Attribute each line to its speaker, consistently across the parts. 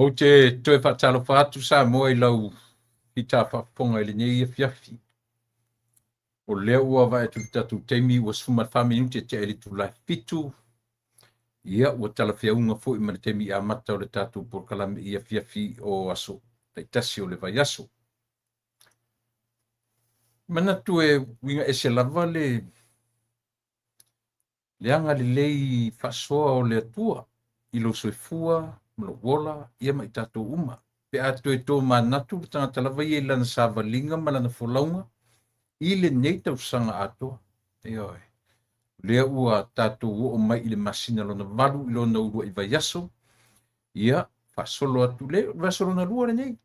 Speaker 1: Ou te toe faatalofa atu Samoa i lau fita faafofoga i lenei afiafi. O lea ua vaai atu i le tatou taimi ua 14 minute e tea i le itula e 7. Ia ua talafeauga foi ma le taimi amata o le tatou polokalame i afiafi o aso taitasi o le vaiaso. Manatu e uiga ese lava le agalelei faasoa o le Atua i lou soifua ma lou ola ia ma i tatou uma. Pe a toe tomanatu le tagata lava ia i lana savaliga ma lana folauga i lenei tausaga atoa. Ioe. O lea ua tatou oo mai i le masina lona 8 i lona uluai vaiaso, ia faasolo atu le vaiaso lona 2 lenei.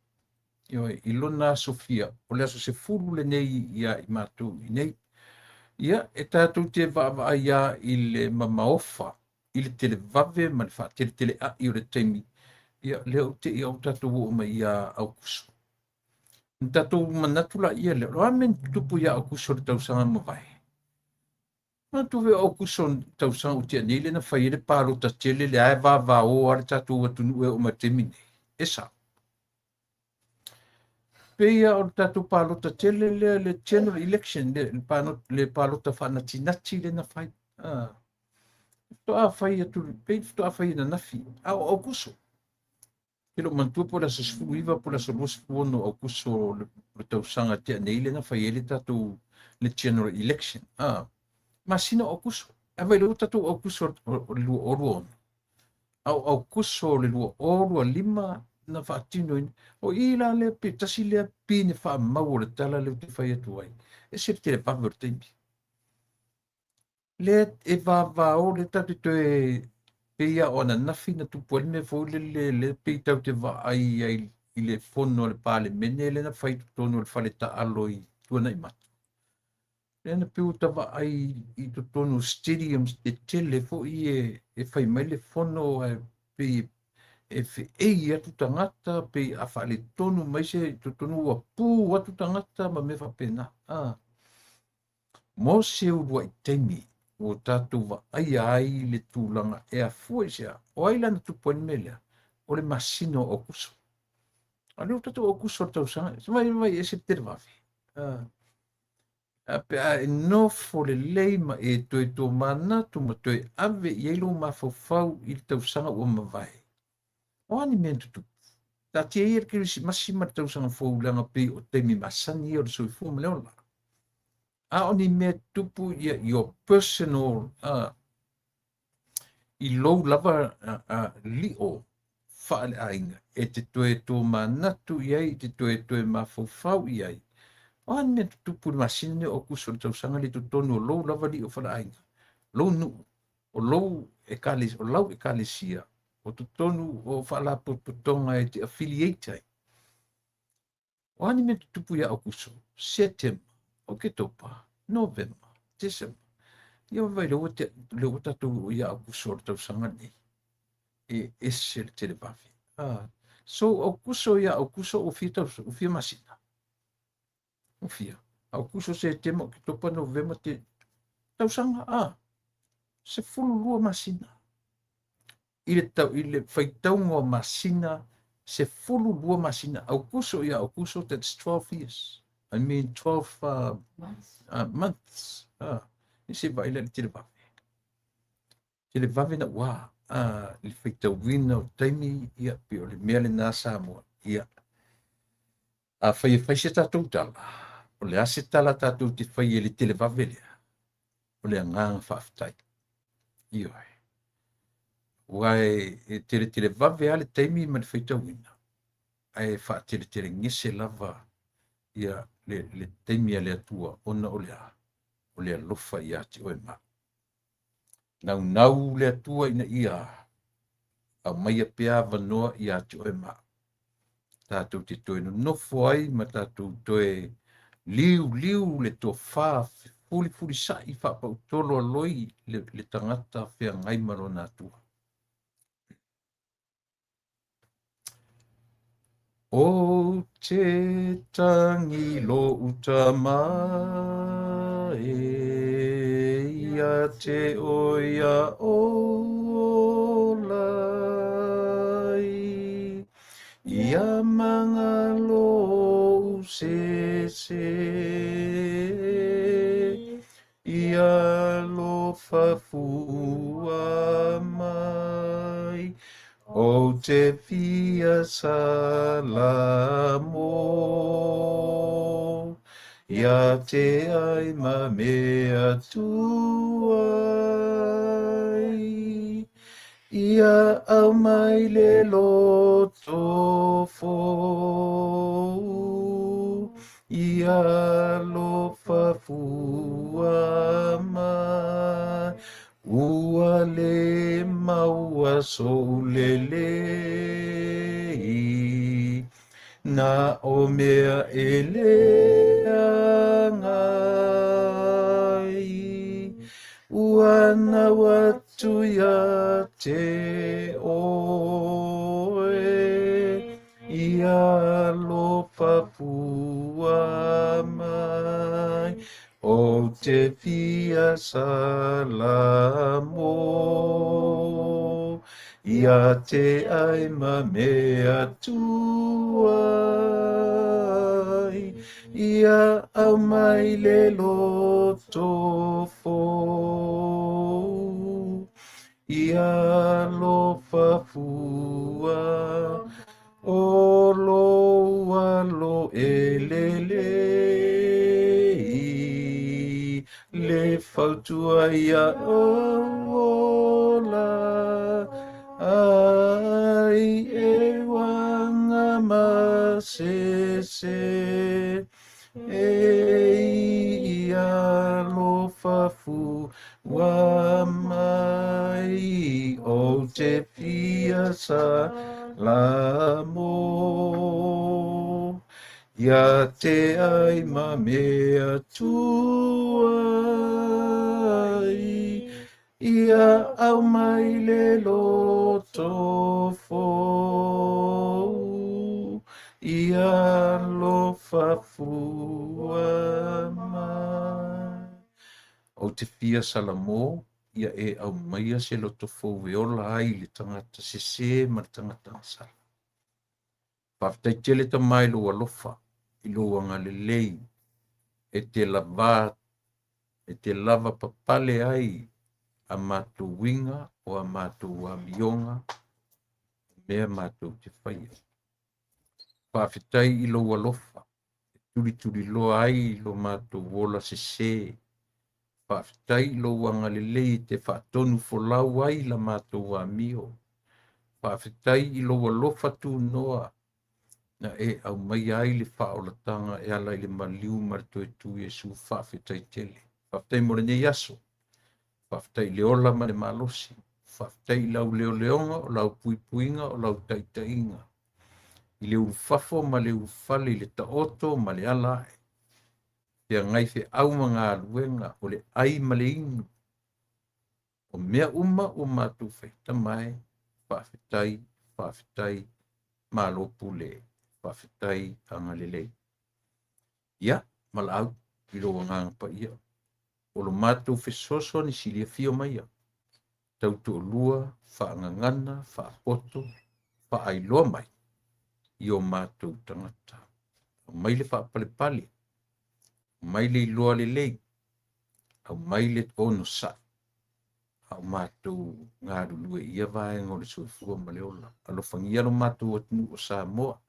Speaker 1: Ioe, i lona aso fia, o le aso 10 lenei ia i matou i nei. Ia, e tatou te vaavaai lava i le mamaofa, i le televave ma le faateleteleai o le taimi, ia lea ou te ia o tatou oo mai ia Aokuso. Na tatou manatu laia lea, o le a mea na tutupu ia Aokuso o le tausaga na mavae? Manatu foi o Aokuso o le tausaga ua tea nei lea na fai ai le palota tele lea e vavao lava le tatou atunuu e oo mai i le taimi nei. E sao. Pei lava o le tatou palota tele lea, le general election, le palota faanatinati lea na fai. Faatoa fai atu, pei faatoa fai ananafi, a o Aokuso. Ke lou manatua po o le aso 19 po o le aso 26 o Aokuso o le tausaga tea nei lea na fai ai le tatou le general election. Masina o Aokuso. Ae vaai lea ua tatou Aokuso o le 2026. A o Aokuso o le 2025 na faatinoina. O i la lea pe tasi lea pine faamau o le tala lea ou te fai atu ai. E se le televave o le taimi. Lea e vavao lea tatou te toe pei lava o ananafi na tupu ai le mea foi lele lea pei tatou te vaai ai i le fono a le Palemene lea na fai i totonu o le fale taalo i Tuanai-mata. Lea na pei ua ta vaai i totonu o stadiums tetele foi e fai mai le fono ae pei e feei atu tagata, pei a faaletonu mai se i totonu ua pu atu tagata ma mea faapena. Mo se uluai taimi ua tatou vaaia ai le tulaga e afua i sea. O ai la na tupu ai le mea lea? O le masina o Aokuso. A o lea ua tatou Aokuso o le tausaga, se vai vai e se televave. A pe a e nofo lelei ma e toe tomanatu ma toe ave i ai lou mafaufau i le tausaga ua mavae. O a ni mea na tutupu? Taatia ia le Kerisimasi ma le tausaga fou leaga pei o taimi masani ia o le soifua ma le ola. A o ni mea tutupu ia your personal i lou lava lio faaleaiga e te toe tomanatu i ai, te toe toe mafaufau i ai. O a ni mea tutupu i le masina nei o Aokuso o le tausaga lea i totonu o lou lava lio faaleaiga, lou nuu, o lou ekalesia, o lau ekalesia, o totonu o faalapotopotoga e te affiliate ai. O a ni mea tutupu ia Aokuso, Setema, Oketopa, Novema, Tesema. Ia vaai lea ua te, lea ua tatou ia Aokuso o le tausaga nei. E ese le televave. So Aokuso ia Aokuso ua fia tausaga, ua fia masina. Ua fia. Aokuso, Setema, Oketopa, Novema, te tausaga, 12 masina. I le, tau, i le faitauga o masina, 12 masina. Aokuso ia Aokuso, that's 12 years. I mean 12 months. I se vaai la le televave. Televave na ua le faitauina o taimi, ia, pei o le mea lena Samoa. Ia, a fai e fai se tatou tala, o le a se tala tatou te fai e le televave lea, o le agaga faafetai. Ioe. Ua e teletelevave lava le taimi ma le faitauina, ae faateletelegese lava ia le taimi a le Atua ona o le a, o le alofa ia te oe ma. Naunau le Atua ina ia aumaia pea avanoa ia te oe ma. Tatou te toe nonofo ai ma tatou toe liuliu le tofa fulifulisai faapautolo aloi le tagata feagai ma lona Atua. Ou te tangi lou tama e ia te oe a ou ola ai. agaga lou sese, Ia alofa fua mai, ou te fia salamo. Ia te ai ma mea tuai, Ia aumai le loto fou, Ia alofa fua mai, ua le maua sou lelei, na o mea e leaga ai, ua nau atu ia te oe, Ia alofa fua mai, ou te fia salamo. Ia te ai ma mea tuai, Ia aumai le loto fou, Ia alofa fua, o lou alo e lelei, le fautua ia ou ola ai, e uaga ma sese, e ia alofa fua mai, ou te fia salamo. Ia te ai ma mea tuai, Ia aumai le loto fou, Ia alofa fua mai. Ou te fia salamo, ia e aumaia se loto fou e ola ai le tagata sesē ma le tagata gasala. Faafetai tele Tama i lou alofa, i lou agalelei, e te lava, e te lava papale ai a matou uiga o a matou amioga, o mea matou te faia. Faafetai i lou alofa, e tulituliloa ai lo matou ola sesē. Faafetai i lou agalelei e te faatonu folau ai la matou amio. Faafetai i lou alofa tunoa na e aumaia ai le faaolataga e ala i le maliu ma le toe tu Iesu. Faafetai tele. Faafetai mo lenei aso. Faafetai i le ola ma le malosi. Faafetai i lau leoleoga, o lau puipuiga, o lau taitaiga. I le ulufafo ma le ulufale, i le taoto ma le ala ae. Feagai feau ma galuega, o le ai ma le inu. O mea uma ua matou faia, Tama e, faafetai, faafetai, malo pule, faafetai agalelei. Ia, valaau i lou agaga paia, o lo matou fesoasoani siliafia maia, tautoalua, faagagana, faapoto, faailoa mai i o matou tagata. Aumai le faapalepale, aumai le iloa lelei, aumai le onosai, a o matou galulue i ia vaega o le soifua ma le ola. Alofagia lo matou atunuu o Samoa,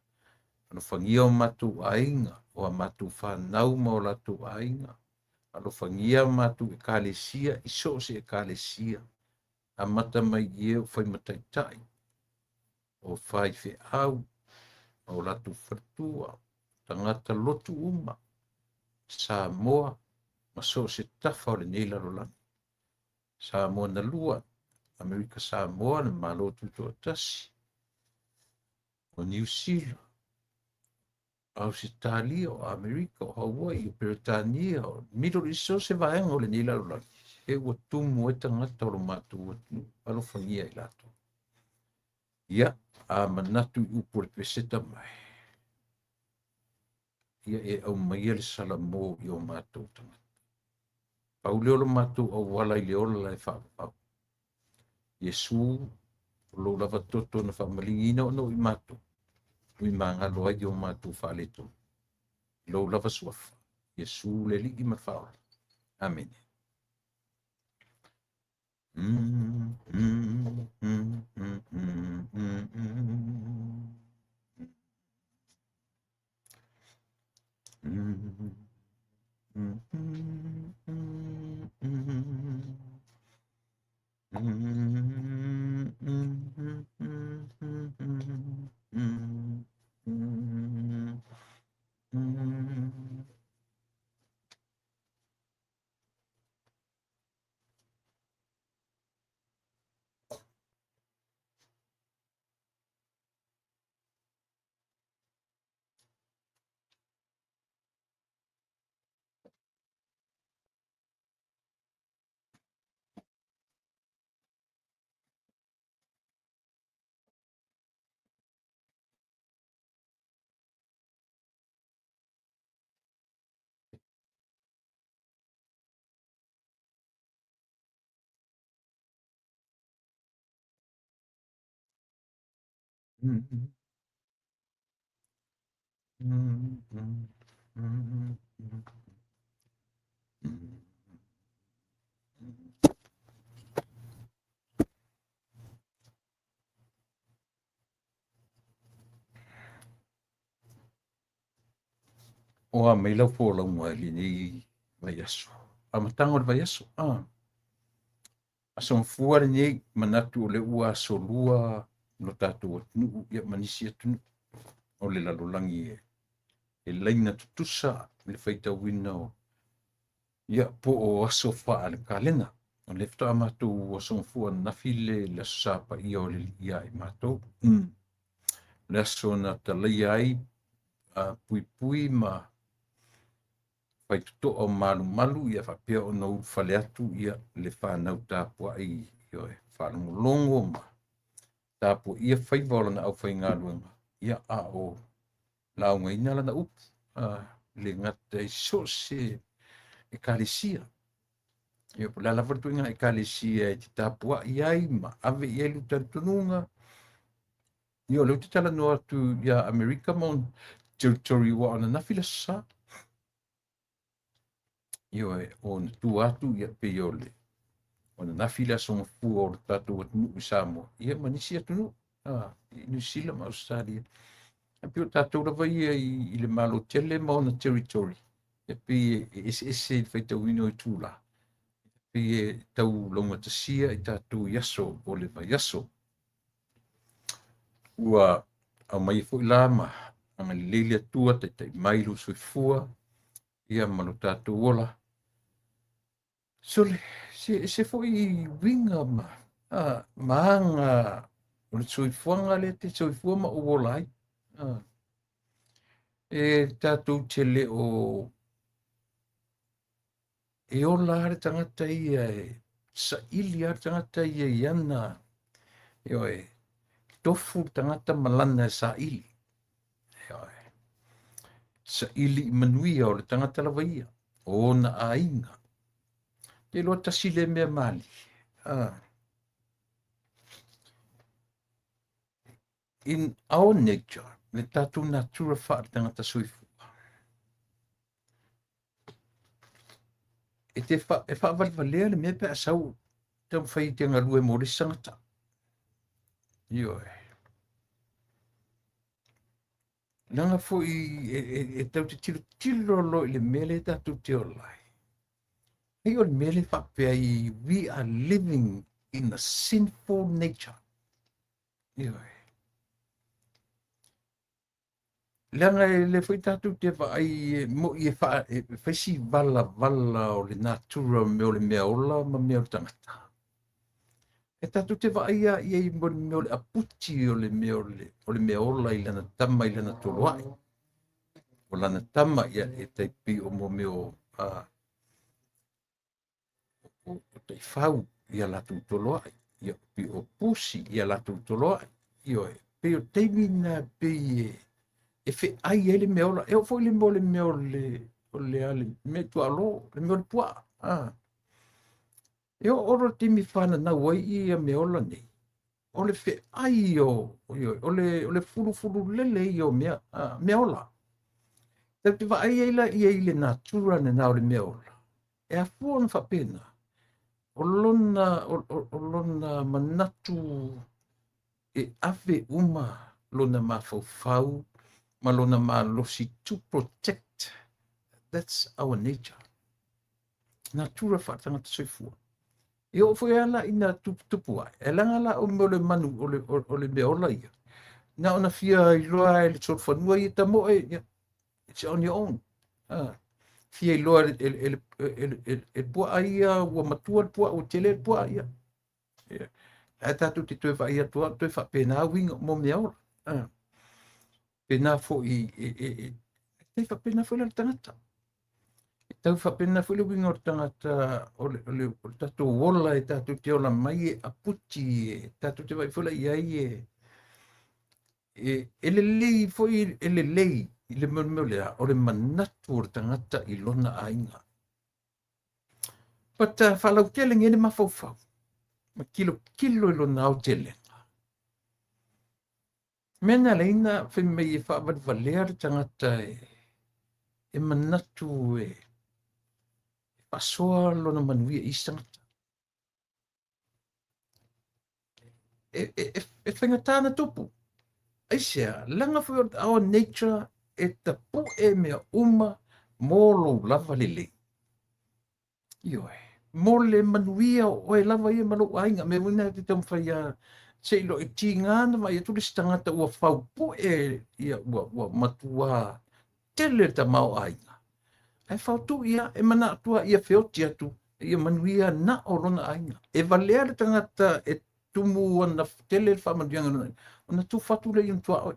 Speaker 1: alofagia o matou aiga, o a matou fanau ma o latou aiga, alofagia matou ekalesia, i so o se ekalesia, amata mai i e o faimataitai, o faifeau, o latou faletua, tagata lotu uma, Samoa, ma so o se tafa o lenei lalolagi. Samoa na lua, Amerika Samoa, le Malo Tutoatasi, o Niu Sila, Ausetalia, o Amerika, o Hawaii, o Peretania, o Middle East, so se vaega o lenei lalolagi, e ua tumu ai tagata o lo matou atunuu, alofagia i latou. Ia, a manatu i upu o le peseta mai, ia e aumaia le salamo i o matou tagata. Pau lea o lo matou auala i le ola la e faavavau. Iesu, o lou lava toto na faamaligiina ona o i matou. Tuimagalo ai o matou faaletonu i lou lava suafa, Iesu le Alii ma le Faaola. Amene. O a mai lau folauga i lenei vaiaso, amataga o le vaiaso. Aso Gafua lenei, manatu o lea ua asolua lo tatou atunuu ia ma nisi atunuu o le lalolagi e laina tutusa le faitauina o ia po o aso faale-kalena. O lea faatoa matou Aso Gafua ananafi le Aso Sa Paia o le Alii ia i matou. Le aso na talaia ai puipui ma faitotoa o malumalu ia faapea ona ulufale atu ia le fanau tapuai ioe faalogologo ma tapuaia faiva o lana aufaigaluega ia a o laugaina lana upu le gata i so o se ekalesia. Ia po o le a lava le ituaiga ekalesia e te tapuai ai ma ave i ai lou talitonuga. Ia o lea ou te talanoa atu ia Amerika ma ona territory ua ananafi le Aso Sa. Ioe, o ona tua atu ia pei o le ananafi le Aso Gafua o le tatou atunuu i Samoa, ia ma nisi atunuu i Niu Sila ma Ausetalia. E pei o tatou lava ia i le Malo tele ma ona territory, e pei e eseese i le faitauina o itula, e pei e tau laugatasia i tatou i aso o le vaiaso. Ua aumai foi la ma agalelei le Atua, taitai mai lou soifua ia ma lo tatou ola. Sole, se foi uiga ma aga o le soifuaga lea te soifua ma ou ola ai. E tatou te le o e ola le tagata ia e saili lava le tagata ia i ana ioe, tofu le tagata ma lana e saili. Ioe. Saili i manuia o le tagata lava ia, o ona aiga. Te iloa tasi lea mea malie. In our nature, le tatou natura faale-tagata soifua, e te e faavalevalea le mea pe a sau taumafai e te galue mo le isi tagata. Ioe. Leaga foi e tau te tilotilo loa i le mea lea tatou te ola ai. Ai o le mea lea faapea ai, we are living in a sinful nature. Ioe. Leaga e le foi tatou te vaai e moi e fai si valavala o le natura o le mea ola ma mea o le tagata. E tatou te vaai a i ai mo le mea o le aputi o le mea o le mea ola i lana tama i lana toloai. O lana tama ia e tai pei o mo mea o o taifau ia latou toloai, ia pei o pusi ia latou toloai. Ioe, pei o taimi na pei e feai ai le mea ola. E oo foi le mea o le mea o le a le mea tuaalo, le mea o le puaa. E oo loa le taimi e fananau ai ia mea ola nei, O le feai o, ioe, o le fulufululele ia o mea, mea ola. Tatou te vaai ai la ia i le natura lena o le mea ola. E afua ona faapena, o lona, o lona manatu e ave uma lona mafaufau ma lona malosi to protect. That's our nature. Natura faaletagata soifua. E oo foi lava la ina tuputupu ae, e leaga la o mea o le manu, o le mea ola ia, na ona fia iloa e le solofanua ia tamoe, ia, it's on your own. Fia iloa e puaa ia, ua matua le puaa, ua tele le puaa ia. Ia. Ae tatou te toe vaai atu lava, toe faapena uiga mo mea ola. Pena foi, e faapena foi la le tagata. E tau faapena foi le uiga o le tagata, o le tatou ola e tatou te ola mai e aputi, e tatou te vaai foi la i ai e lelei foi, e lelei i le mea lea, o le manatu o le tagata i lona aiga. But faalautele nge le mafaufau, ma kilokilo i lona aotelega. Mea na leina fai mai e faavalevalea le tagata e manatu e faasoa lona manuia i isi tagata. E faigata na tupu. Aisea, leaga foi o our nature e tapu'e mea uma mo lou lava lelei. Ioe, mo le manuia o oe lava ia ma lou aiga. Mea foi na te taumafai a se i lo e tiga na vaai atu le isi tagata ua faupu'e ia ua matua tele le tamaoaiga. Ae faotui ia e manatu ia feoti atu ia manuia na o lona aiga. E valea le tagata e tumu ana tele le faamanuiaga lona aiga, ona tufa atu lea i ona tuaoi.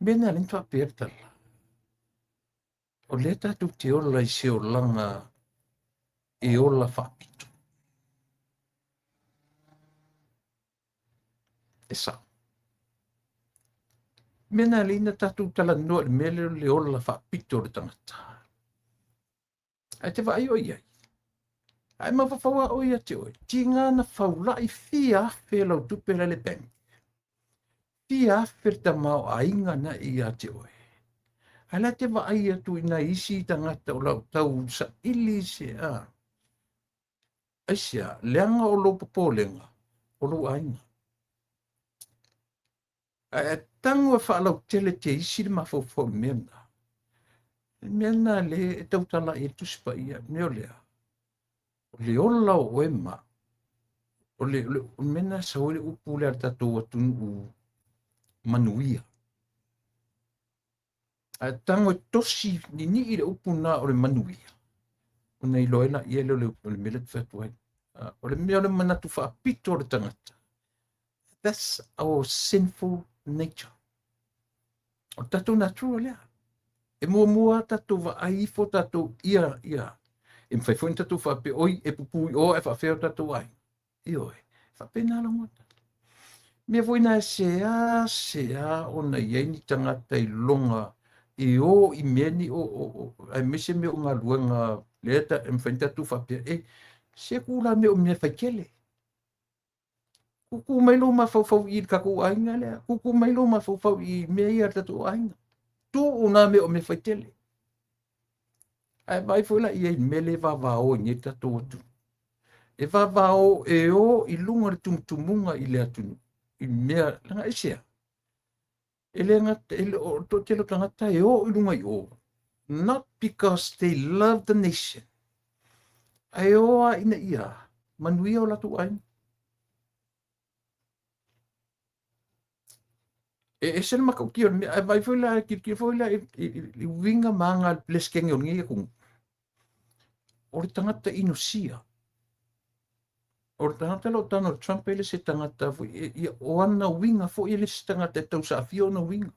Speaker 1: Mea na le faapea le tala. O lea tatou te ola i se olaga e ola faapito. E sao. Mea na leina tatou talanoa i le mea lea o le ola faapito o le tagata. Ae te vaai o i ai. Ae mafaufau a oe ia te oe. Tiga na faulai fia afe lau tupe la le bank. Fia afe le tamaoaiga na ia te oe. Ae la te vaai atu i nai isi tagata o lau tau saili se a. Aisea, leaga o lou popolega, o lou aiga. Ae tago e faalautele te isi le mafaufau i le mea lena. Le mea lena le e tautala i ai le Tusi Paia, mea o lea, o le ola o oe ma, o le mea lena e sau ai le upu lea a le tatou atunuu manuia. Ae tago e tosi ninii le upu na o le manuia, ona iloa ai laia lea o le mea lea e fai atu ai. O le mea o le manatu faapito o le tagata. That's our sinful nature. O le tatou natura lea. E muamua tatou vaai ifo tatou ia, ia. E mafai foi ona tatou faapea, oi, e pupū i o, e faafea o tatou aiga. Ioe, faapena lagona. Mea foi na e sea, sea ona i ai ni tagata i loga e o i mea ni o, aemaise mea o galuega lea ta, e mafai ona tatou faapea, e, se ku la mea o mea faitele. Kuku mai lou mafaufau i le tatou aiga lea. Kuku mai lou mafaufau i mea ia a le tatou aiga. Tuu nā mea o mea faitele. Ae vaai foi la i ai mea le vavao i nei tatou atunuu. E vavao e o i luga le tumutumuga i le atunuu. I mea, leaga aisea. E le gata, e le, o le toatele o tagata e o i luga i o. Not because they love the nation. Ae o a ina ia manuia o latou aiga. E ese le matautia o le mea, ae vaai foi la, tilotilo foi la i uiga ma aga a le Peresetene o lenei atunuu. O le tagata inosia. O le tagata la o Donald Trump e le se tagata foi, ia, o ana uiga foi e le se tagata e tausaafia ona uiga.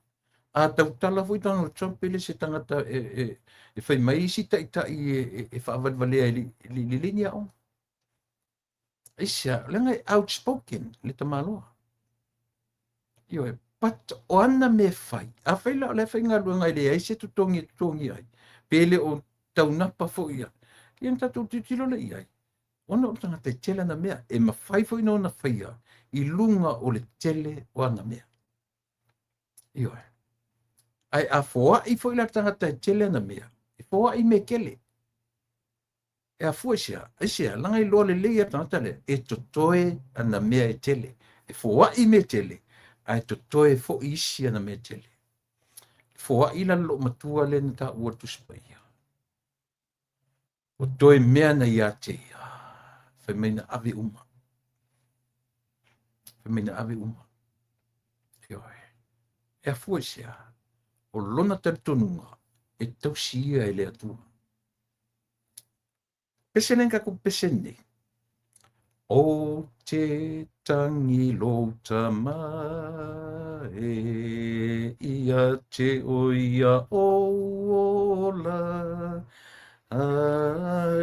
Speaker 1: A tautala foi Donald Trump e le se tagata e fai mai isi taitai e faavalevalea e le ni aoga. Aisea, leaga e outspoken le tamaloa. Ioe, but o ana mea fai, afai la o le faigaluega e leai se totogi e totogi ai, pe le o taunapa foi ia, ia na tatou tilotilo lea i ai. Ona o le tagata e tele ana mea, e mafai foi na ona faia i luga o le tele o ana mea. Ioe. Ae a foai foi la le tagata e tele ana mea, e foai mea tele. E afua i se a? Aisea? Leaga e iloa lelei e le tagata lea, e totoe ana mea e tele. E foai mea tele, ae totoe foi isi ana mea tele. Foai la le loomatua lea na taua i le Tusi Paia. Ua toe mea na ia te ia, fai mai na ave uma. Fai mai na ave uma. Ioe. E afua i se a? O lona talitonuga e tausi ia e le Atua. Pese nei tatou pese nei. O te tangi lou tama e ia te o ia ou ola a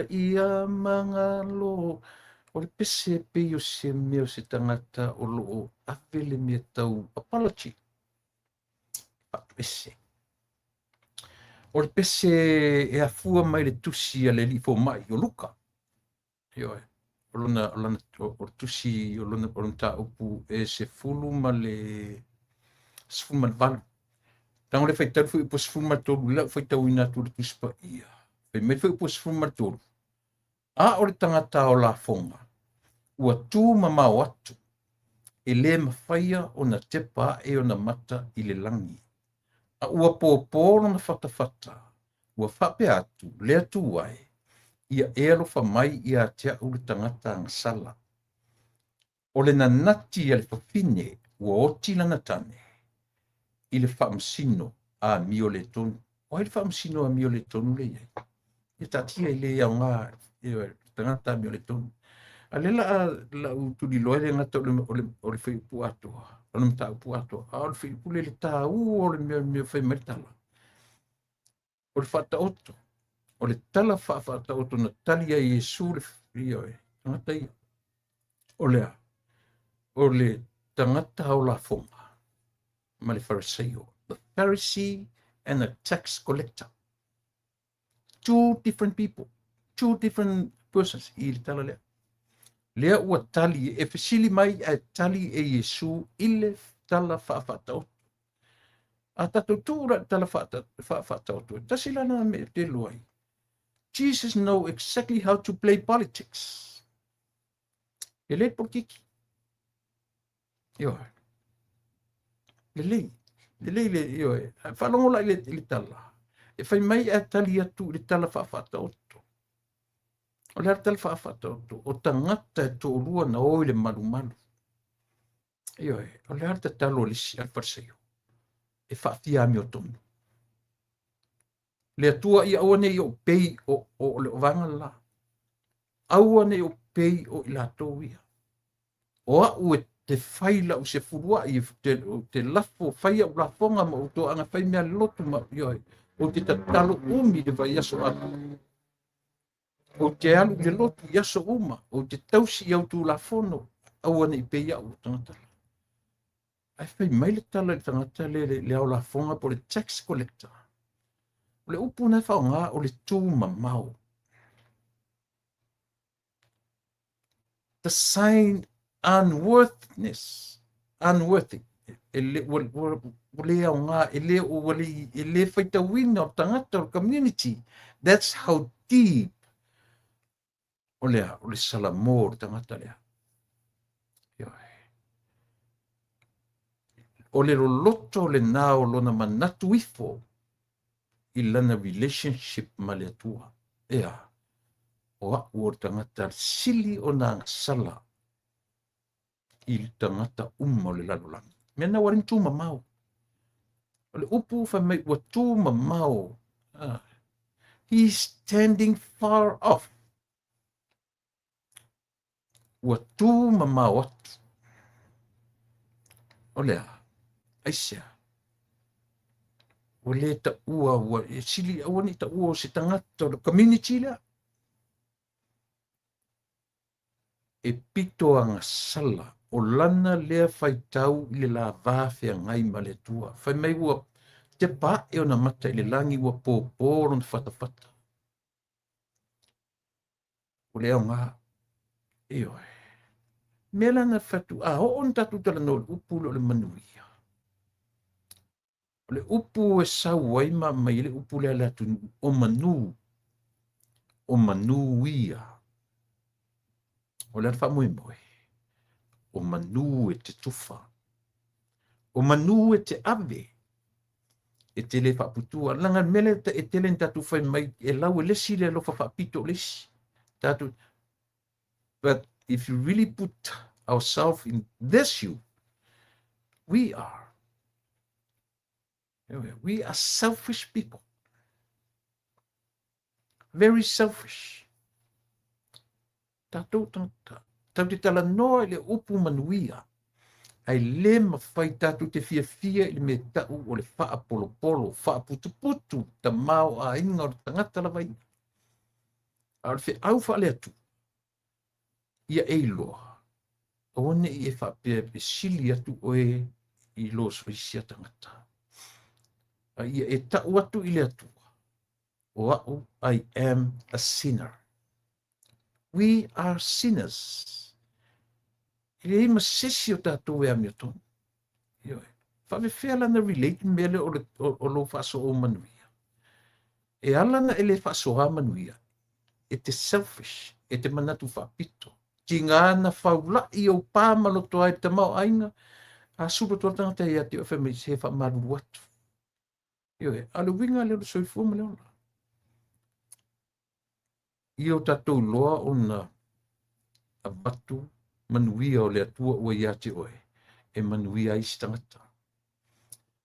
Speaker 1: ia mangalo. O le pese e pei o se mea o se tagata o lo o ave le mea tau apology. Faatuese. O le pese e afua mai le tusi a le alii fomai o Luka. Ioe. O lona, o lona, o le tusi, o lona, o lona mataupu e 18. Tago le faitau foi upu 13, le lau faitauina atu le Tusi Paia. Fai mai foi upu 13, a o le tagata o lafoga, ua tu mamao atu, e le mafaia ona tepa ae ona mata i le lagi. A ua pōpō lona fatafata, ua faapea atu, le Atua e, ia e alofa mai ia te au le tagata agasala. O le nanati a le fafine ua oti lana tane i le faamasino amio le tonu. O ai le faamasino amio le tonu le i ai? Ia taatia i le aoga le tagata amio le tonu. A le la lau tuliloa le gata o le fuaiupu atoa, o le mataupu atoa, a o le fuaiupu le le taua o le mea fai mai le tala. O le faataoto, o le tala faafaataoto na tali ai Iesu le ioe, tagata ia. O le a? O le tagata o lafoga ma le Fariseio. The Pharisee and the tax collector. Two different people, two different persons i le tala lea. Lea ua tali, e fesili mai ae tali e Iesu i le tala faafaataoto. A tatou tuu la i le tala faafaataoto, e tasi la lena mea e te iloa ai. Jesus know exactly how to play politics. E le politiki. Ioe. Lelei. Lelei le, ioe. Faalogo la i le tala. E fai mai ae tali atu i le tala faafaataoto. O le a le tala faafaataoto? O tagata e toalua na o i le malumalu. Ioe, o le a le tatalo a le isi a le Fariseio? E faafia amiotonu. Le Atua ia aua ne i ou pei o le vaega le la. Aua ne i ou pei o i latou ia. O au e te fai lau sefuluai, te lafo, fai au lafoga ma ou toaga fai mea lotu ma, ioe, ou te tatalo umi le vaiaso atoa. Ou te alu i le lotu i aso uma, ou te tausi i au tulafono, aua ne i pei au o tagata la. Ae fai mai le tala i le tagata le, le ao lafoga po o le tax collector. O le upu na e faaaoga o le tu mamao. The sign unworthiness, unworthy. E le, ua, ua, ua le aoga, e le, ua le, e le faitauina o tagata o le community. That's how deep o le a, o le salamo o le tagata lea. Ioe. O le loloto lena o lona manatu ifo i lana relationship ma le Atua. Ea, o au o le tagata sili ona agasala i le tagata uma o le lalolagi. Mea na ua le tu mamao. O le upu fai mai ua tu mamao. Ah. He is standing far off. Ua tu mamao atu. O le a? Aisea? Ua le taua, ua e sili aua ne i taua o se tagata o le community lea. E pito agasala o lana lea faitau i le lava feagai ma le Atua. Fai mai ua tepa ae ona mata i le lagi ua pōpō lona fatafata. O le aoga. Ioe. Mea la na fatu a oo na tatou talanoa i le upu lea o le manuia. O le upu e sau ai ma aumai ai le upu lea a le atunuu, o manu, o manu ia. O le a le faamoemoe? O manu e te tufa. O manu e te ave. E te le faaputua. Leaga le mea lea e tele ina tatou fai mai, e lau e le isi le alofa faapito o le isi. Tatou, but if you really put ourselves in their shoe, we are. We are selfish people. Very selfish. Tatou tagata. Tatou te talanoa i le upu manuia, ae le mafai tatou te fiafia i le mea tau o le faapolopolo, faaputuputu, tamaoaiga o le tagata lava ia. A o le feau faale-Atua, ia e iloa, aua ne i e faapea e sili atu oe i lo soisia tagata. A ia e tau atu i le Atua, o au, I am a sinner. We are sinners. E leai ma se isi o tatou e amiotonu. Ioe. Faafefea la na relate mea lea o, le, o, o lou faasoa manuia? E ala na e le faasoa manuia, e te selfish, e te manatu faapito. Tiga na faula'i ou pa ma loto ai le tamaoaiga, a sulu atu le tagata ia te oe fai mai se faamalulu atu. Ioe, a o le uiga lea o le soifua ma le ola. Ia o tatou iloa ona avatu manuia o le Atua ua ia te oe e manuia ai isi tagata.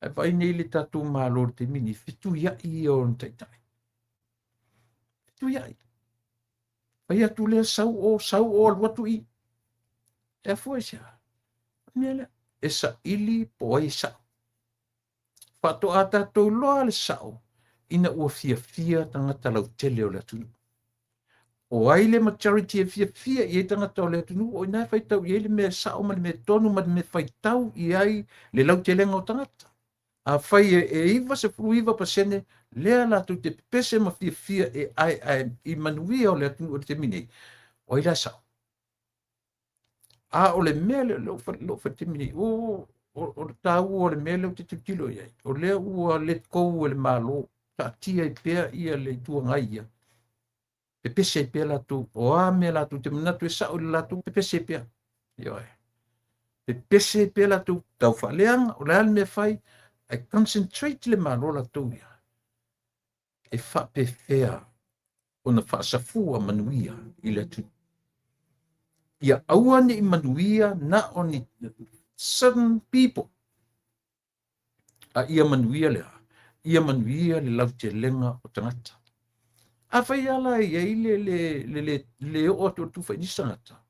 Speaker 1: Ae vaai nei le tatou Malo i le taimi nei, fetuiai ia o ona taitai. Fetuiai. Fai atu lea sau o, sau o, alu atu i. E afua i se a? Mea lea, e saili po o ai e sao. Faatoa tatou iloa le sao ina ua fiafia tagata lautele o le atunuu. O ai le majority e fiafia i ai tagata o le atunuu, o i ina e faitau i ai le mea sao ma le mea tonu ma le mea faitau i ai le lautelega o tagata. Afai e 99% lea latou te pepese ma fiafia e aeae i manuia o le atunuu i le taimi nei, o ai la e sao? A o le mea lea lea ua fai taimi nei, o le taua o le mea lea ou te tilotilo i ai, o lea ua let go e le Malo, taatia ai pea ia le Itu Agai ia, pepese ai pea latou, o a mea latou te manatu e sao i le latou, pepese ai pea. Ioe. Pepese ai pea latou, tau faaleaga, o le a le mea e fai, ae concentrate le Malo latou ia, e faapefea ona faasafua manuia i le atunuu. Ia aua ne i manuia na o ni certain people, a ia manuia le a? Ia manuia le lautelega o tagata. Afai lava la e i ai le, le, le, le, le oo atu o le tufa i nisi tagata,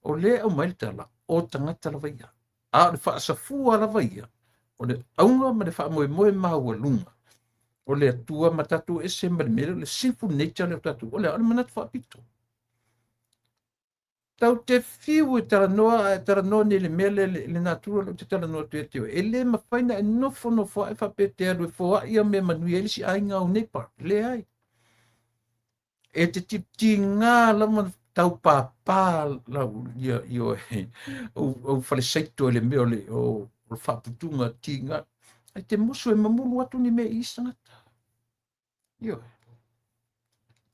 Speaker 1: o lea e aumai le tala, o tagata lava ia. A o le faasafua lava ia, o le auga ma le faamoemoe maualuga o le Atua ma tatou ese ma le mea lea o le sinful nature lea o tatou, o le a? O le manatu faapito. Tau te fiu e talanoa, ae talanoa nei i le mea lea, le natura lea ou te talanoa atu ia te oe. E le mafai ona e nofonofo ae faapea e te alu e foai au mea manuia ai le isi aiga au neighbor. Leai. E te tiga lava tau pāpā lau ia i oe au falesaito i le mea o le o le faaputuga tiga. Ae te musu e mamulu atu ni mea i isi tagata. Ioe.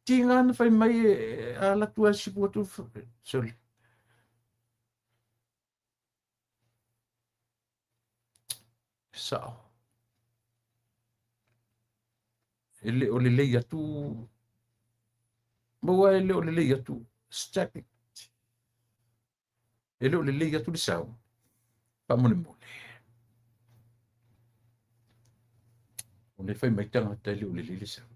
Speaker 1: Tiga na fai mai e ala atu a sipu atu sorry. Sao. E le o lelei atu maua e le o lelei atu static. E le o lelei atu le sao. Faamolemole. O le fai mai tagata e le o lelei le sao.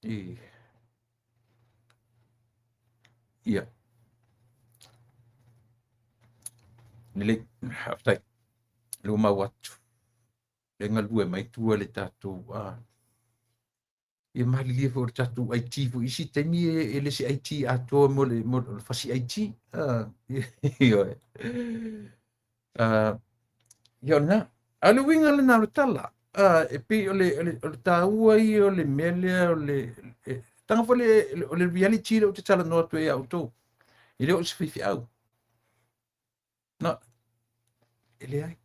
Speaker 1: I ia. Lelei, faafetai. Le ua mau atu. Le galue mai tua le tatou a ia malilie foi o le tatou IT foi isi taimi e le se IT atoa mo le mo le fasi IT. Ah, ioe. Ah, ia o lena. A o le uiga lena o le tala. E pei o le taua ia o le mea lea o le taga foi o le reality lea ou te talanoa atu ai ia outou. E le o se faifeau. Na, e leai.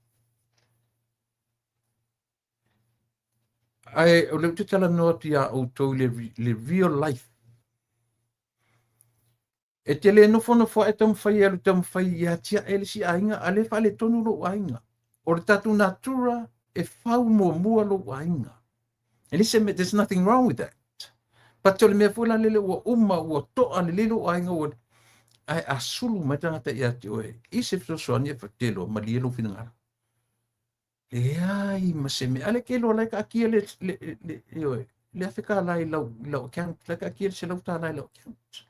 Speaker 1: Ae o lea ou te talanoa atu iā outou i le real life. E te le nofonofo ae taumafai e alu taumafai e atiae le isi aiga, a lea e faaletonu lou aiga. O le tatou natura e fau muamua lou aiga. E le se mea, there's nothing wrong with that. But o le mea foi la lele ua uma, ua toa lelei lou aiga, ua ae a sulu mai tagata ia te oe i se fesoasoani e fatelo malie lou finagalo. Leai ma se mea. Ale ke loa lai kaatia le ioe, le afe tālā i lau account, lai kaatia le $100 i lau account.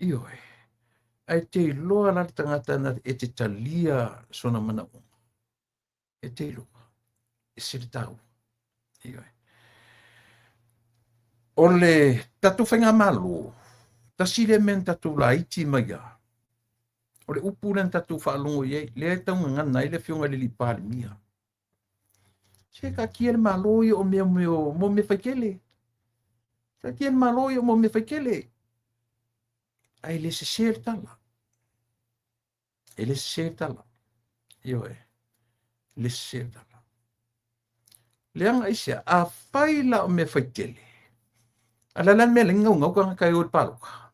Speaker 1: Ioe. Ae te iloa la le tagata na e te talia sona manaoga. E te iloa. E se le taua. Ioe. O le tatou faigamalo, tasi lea mea na tatou laiti mai ia. O le upu lea na tatou faalogo i ai, lea e taugagana ai le afioga i le alii Palemia. Se taatia le Malo ia o mea mo mea faitele. Taatia le Malo ia mo mea faitele. Ae le sese le tala. E le sese le tala. Ioe. Le sese le tala. Leaga aisea, a fai la o mea faitele, a la le mea le ngaungau tagata e o i le palota.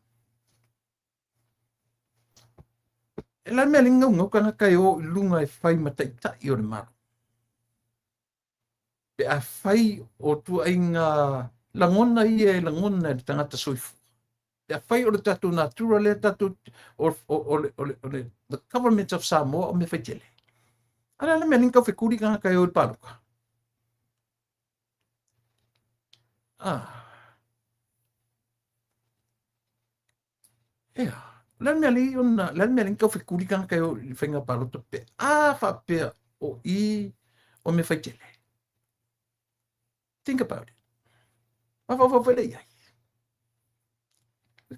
Speaker 1: E la le mea le ngaungau tagata e o i luga e fai ma taitai o le Malo. Pe a fai o tuaiga lagona ia e lagona e le tagata soifua. Pe a fai o le tatou natura lea tatou o le the government of Samoa o mea faitele. A la le mea le tau fetuli tagata e o i le palota. Ea, la le mea le ona, la le mea le tau fetuli tagata e o i le faiga palota pe a faapea o i o mea faitele. Think about it. Mafaufau le i ai.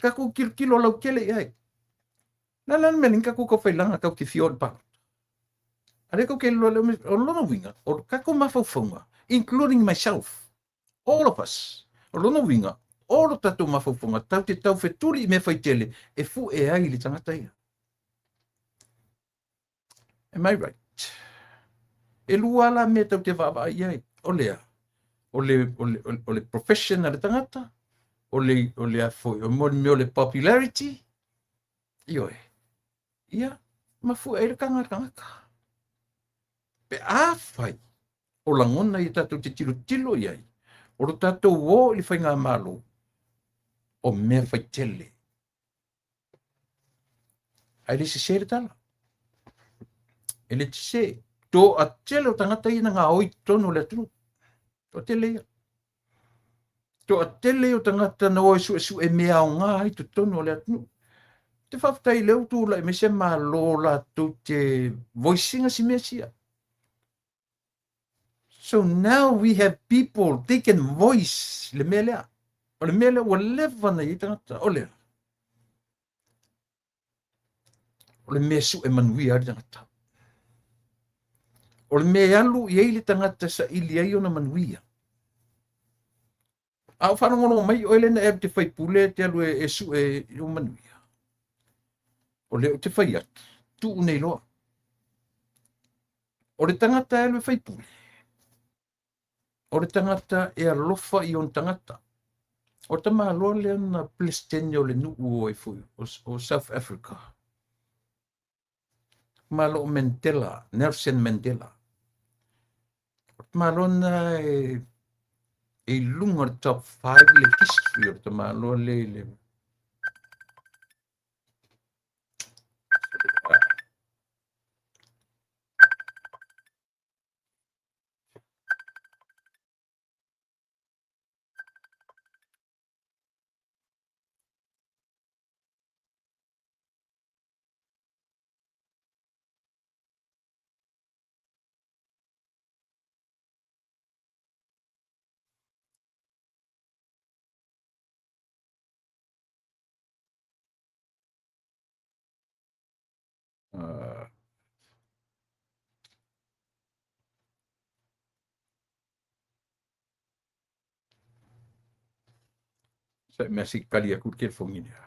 Speaker 1: Tatou kilokilo lautele i ai. La le mea le tatou tau failaga tau te fia o le palota. A le tau te iloa le o lona uiga, o tatou mafaufauga, including myself, all of us, o lona uiga, o lo tatou mafaufauga, tau te tau fetuli i mea faitele, e fue ai le tagata ia. Am I right? E lua la mea tau te vaavaai i ai. O lea, o le profession a le tagata, o le afoi, o mea o le popularity, ioe, ia, ma fue ai le tagata. Pe a fai, o lagona ia tatou te tilotilo i ai, o lo tatou o i le faigamalo, o mea faitele. Ae le sese le tala. E le sese. Toatele o tagata ia na gaoi totonu o le atunuu. Toatele ia. Toatele o tagata na o e suesue mea aoga ai totonu o le atunuu. Te faafetai lea ua tulai mai se Malo latou te voice-ina si mea sia. So now we have people, they can voice le mea lea. O le mea lea ua leva na i ai tagata. O lea. O le mea sue manuia ai le tagata. O le mea e alu i ai le tagata saili ai ona manuia. A o faalogologo mai oe lena e alu te faipule te alu e sue i o manuia. O lea ou te fai atu, tuu nei loa. O le tagata e alu e faipule, o le tagata e alofa i ona tagata. O tamaloa lea na Presidente o le nuu o e foi, o South Africa. Malo o Mandela, Nelson Mandela. O tamaloa na e i luga o le top 5 le history o le tamaloa le i le Sa mea se i tali atu le telefoni lea.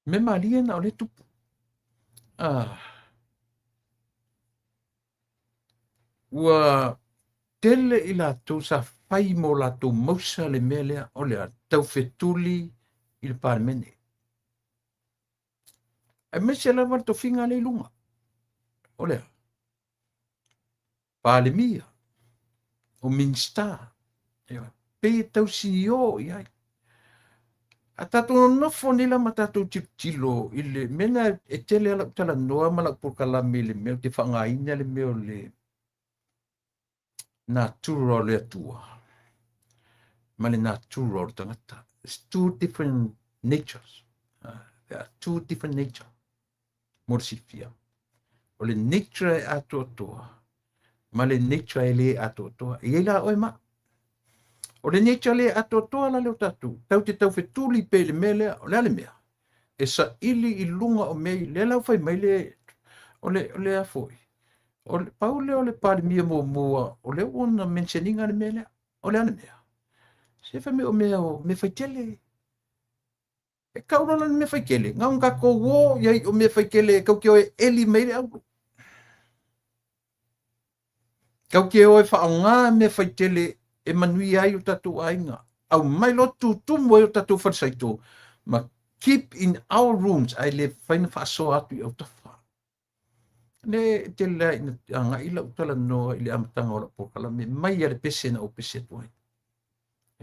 Speaker 1: Mea malie na o le tupu. Ah. Ua tele i latou sa fai mo latou mausa le mea lea o le taufetuli i le Palemene. Aemaise lava le tofiga lea i luga. O le a? Palemia, o Minisita, pei e tausinio i ai. A tatou nonofo nei la ma tatou tilotilo i le mea lena e tele lava lau talanoa ma lau polokalame i le mea ou te faaaogaina le mea o le natura o le Atua ma le natura o le tagata. It's two different natures. There are two different nature. Mo le silafia. O le nature e atoatoa ma le nature e le atoatoa. E i ai la oe ma. O le nature le atoatoa la lea o tatou. Tau te taufetuli pea i le mea lea. O le a le mea? E saili i luga o mea i lea la ua fai mai le o le o le a foi. O le pau lea o le Palemia muamua o lea ua ona mention ina le mea lea. O le a le mea? Se fai mai o mea o mea faitele. E tau loa la le mea faitele, na ona tatou o i ai o mea faitele e tau te o e eli mai ai le auro. Tau te o e faaaoga mea faitele e manuia ai o tatou aiga. Aumai loa tutumu ai o tatou falesaito ma keep in our rooms ae le mafai ona faasoa atu i autafa. Le e tele lava ina agai lau talanoa i le amataga o lau polokalame mai a le pese na ou pese atu ai.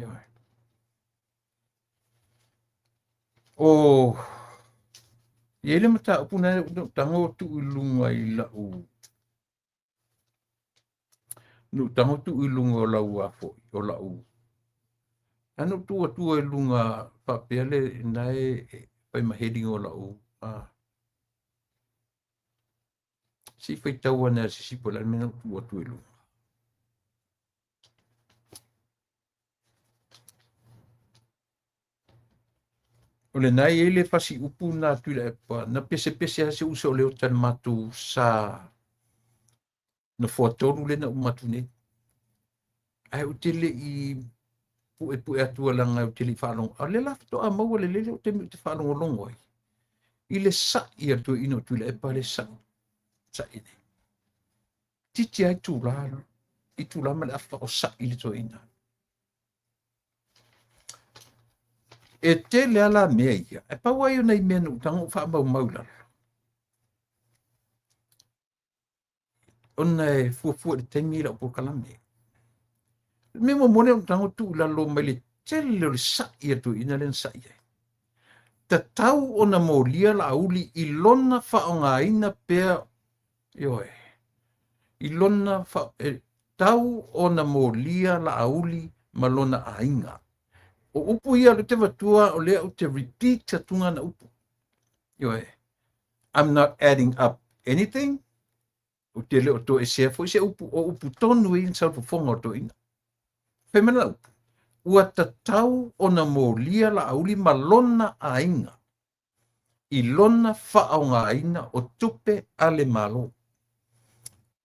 Speaker 1: Ioe. O i ai le mataupu na ou tago tuu i luga i lau na ou tago tuu i luga o lau afo o lau ana ou tuu atu i luga faapea le na e fai ma heading o lau a se i faitau ane a se isi po o le a le mea na ou tuu atu i luga. O lena e i ai le fasi upu na Tuilaepa, na pesepese lava si ou uso o Leota i le matou sa nofoa tolu lea na uma atu nei. Ae ou te le i puepue atua leaga ou te le i faalogo. A o lea la faatoa maua lelei lou taimi ou te faalogologo ai i le sa'i a le toeaina o Tuilaepa le sa'i, sa'i nei. Titi ai itula, itula ma le afa o sa'i le toeaina. E tele lava la mea ia, ae pau lava ia o nai mea na ou tago ou faamaumau i lalo. Ona e fuafua i le taimi i lau polokalame. O le mea muamua lea na ou tago tuu i lalo mai le tele o le sa'i a le toeaina lea na sa'i ai. Tatau ona molia Laauli i lona faaaogaina pea, ioe, i lona fa, e, tau ona molia Laauli ma lona aiga. O upu ia o lea ou te avatua, o lea ou te repeat atuga ana upu. Ioe, I'm not adding up anything. Ou te le o toesea foi se upu, o upu tonu ia na sau i le fofoga o le toeaina. Fai mai lana upu, ua tatau ona molia Laauli ma lona aiga i lona faaaogaina o tupe a le Malo.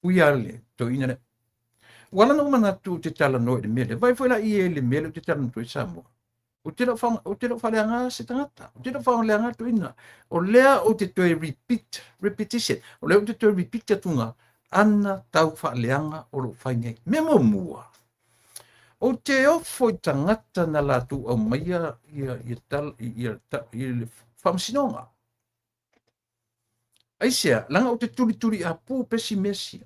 Speaker 1: Ui a le toeaina lea. Ua ala ona ou manatu ou te talanoa i le mea lea. Vaai foi la i ai i le mea lea ou te talanoa atu ai Samoa. Ou te le o, ou te le o faaleaga se tagata. Ou te le o faaleaga le toeaina. O lea ou te toe repeat, repetition. O lea ou te toe repeat atuga ana tau faaleaga o lo o fai nei. Mea muamua, ou te ofo i tagata na latou aumaia ia, ia, tal, ia, ta, ia le faamasinoga. Aisea, leaga ou te tulituliapu pesi mea sia.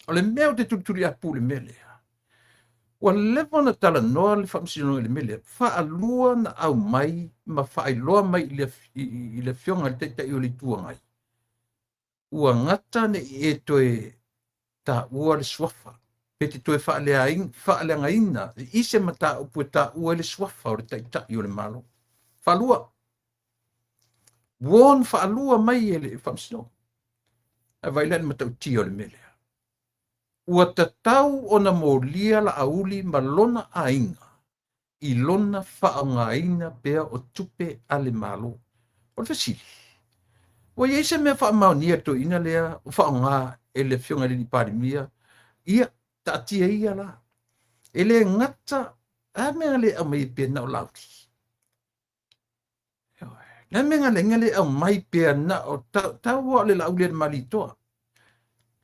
Speaker 1: O le mea ou te tulituliapu i le mea lea, ua leva ona talanoa le faamasinoga i le mea lea, faalua na aumai ma faailoa mai i le, i, i le afioga i le Taitai o le Itu Agai. Ua gata ne i e toe taua le suafa, pe te toe faaleagaina i se mataupu e taua ai le suafa o le Taitai o le Malo. Faalua, warn faalua mai e le Faamasinoga. Ae vaai la i le matautia o le mea lea. Ua tatau ona molia Laauli ma lona aiga i lona faaaogaina pea o tupe a le Malo. O le fesili, ua i ai se mea faamaonia i le toeaina lea ua faaaoga e le Afioga i le Palemia? Ia, taatia ia la. E le gata, a mea na le aumai pea na o Laauli? Le a mea na le aumai pea na o tau o le Laauli e le Malietoa?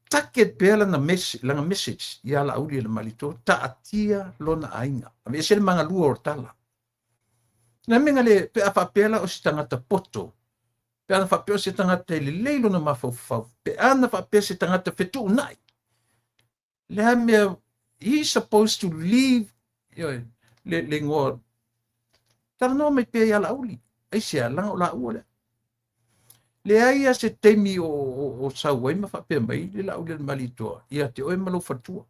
Speaker 1: Target pea lana message ia Laauli e le Malietoa, taatia lona aiga. Aveese le magalua o le tala. Le mea le pe a faapea la o se tagata poto, pe ana faapea o se tagata e lelei lona mafaufau, pe ana faapea se tagata fetuunai. Le mea, he supposed to leave le igoa. Talanoa mai pea ia Laauli. Aisea, laga o laua lea. Leai a se taimi o sau ai ma faapea mai le Laauli a le Malietoa ia te oe ma lou faletua.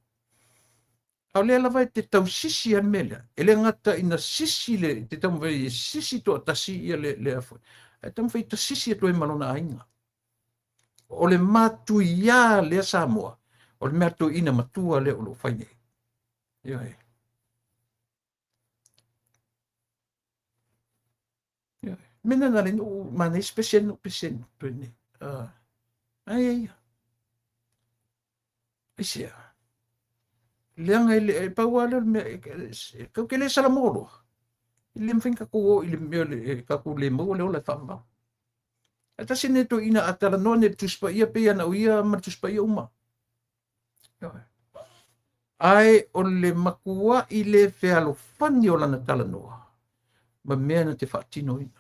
Speaker 1: A o lea lava e te tausisi a le mea lea. E le gata ina sisi le te taumafai e sisi toatasi ia le foi. Ae taumafai ta sisi atu ai ma lona aiga. O le matuia lea Samoa, o le mea toeaina matua lea o lo o fai nei. Ioe. Ioe. Mena na le nuu manai special nu pesen toe nei. Ai ai. Aisea. Leaga e le pau lava lea o le mea, kau ke le salamo loa. E le mafai ona tatou o i le mea e tatou le maua le ola e faavavau. Ae tasi lenei toeaina a talanoa nei i le Tusi Paia pei ona o ia ma le Tusi Paia uma. Ae o le matuai le fealofani o lana talanoa ma mea na te faatinoina.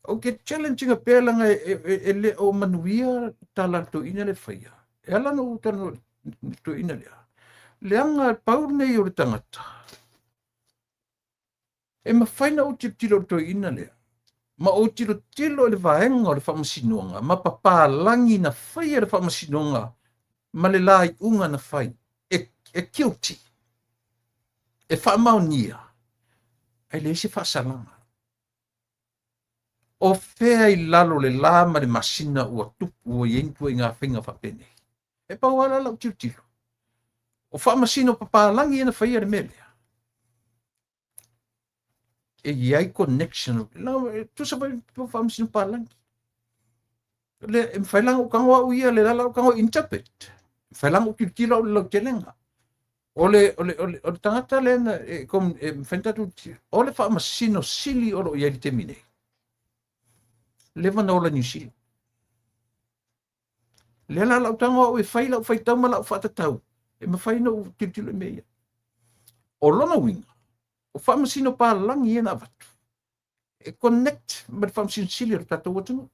Speaker 1: Ou te challenge ina pea laga e le o manuia tala a le toeaina le faia. E ala ona ou talanoa i le toeaina lea. Leaga pau lenei o le tagata. E mafai ona ou tilotilo i le toeaina lea, ma ou tilotilo i le vaega o le faamasinoga, ma papalagi na faia le faamasinoga ma le laiuga na fai, e guilty, e faamaonia, ae leai se faasalaga. O fea i lalo le la ma le masina ua tupu ua i ai ni ituaiga faiga faapenei. E pau lava la lau tilotilo. O faamasino papalagi ia na faia le mea lea. E i ai connection. Tusa foi po faamasino papalagi. Le, e mafai la ona ou tago au ia, le la la ou tago interpret. E mafai la ona ou tilotilo au i le lautelega. O le tagata lea na, e mafai ona tatou tilotilo. O le faamasino sili o lo o i ai i le taimi nei. Leva na ola Niu Sila. Lea la lau tago au e fai lau faitau ma lau faatatau. E mafai ona ou tilotilo i mea ia. O lona uiga, o faamasino palagi ia na avatu, e connect ma le faamasino sili o le tatou atunuu.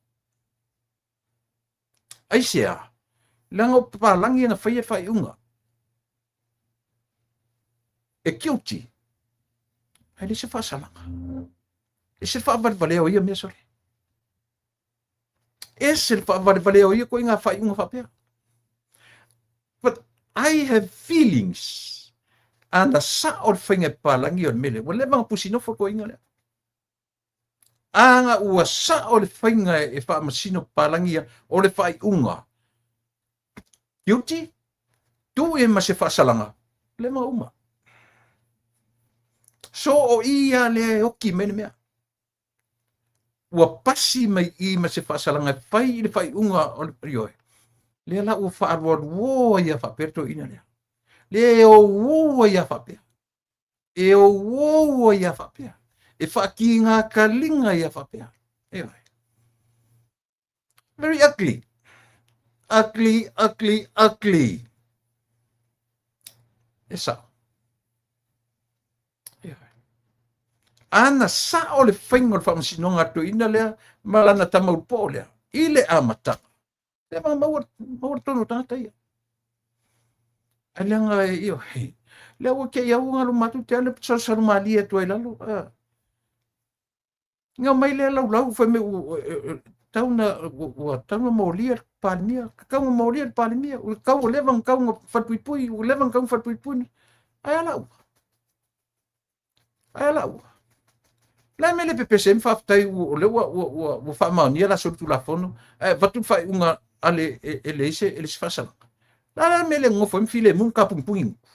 Speaker 1: Aisea, leaga o papalagi ia na faia faaiuga. E guilty. Ae le se faasalaga. E se faavalevalea o ia mea sole. Ese le faavalevalea o ia koiga faaiuga faapea. But I have feelings. Ana sao le faiga e papalagi o le mea lea. Ua leva ona pusi nofo toeaina lea. Ana ua sao le faiga e faamasino papalagi ia o le faaiuga. Guilty, tuu i ai ma se faasalaga, leva ona uma. So o i a lea e oki mai le mea. Ua pasi mai i ma se faasalaga e fai i le faaiuga o le ioe. Lea la ua faalualuoa ia faapea le toeaina lea. Lea e ououa ia faapea. E ououa ia faapea. E faakigakaliga ia faapea. Ioe. Very ugly. Ugly, ugly, ugly. E sao. Ioe. Ana sao le faiga o le faamasinoga a le toeaina lea ma lana tama ulupoo lea i le amataga. Lea ma maua le tonu o tagata ia. Ai leaga e ioe. Lea ua kei au ngalo matou te ale salusalu malie atu ai lalo. Nga mai lea laulau fai mai Ua tatau ona molia le Palemia, tatau ona molia le Palemia, ua tatau ua leva ona tatau ona falepuipui, ua leva ona tatau ona falepuipui. Ae a la ua? Ae a la ua? Le a le mea e le pepese ai ma faafetai o lea ua faamaonia la solitulafono, ae avatu le faaiuga a le e leai se faasalaga. Le a le mea e le nonofo ai ma filemu ma tapugipugigutu?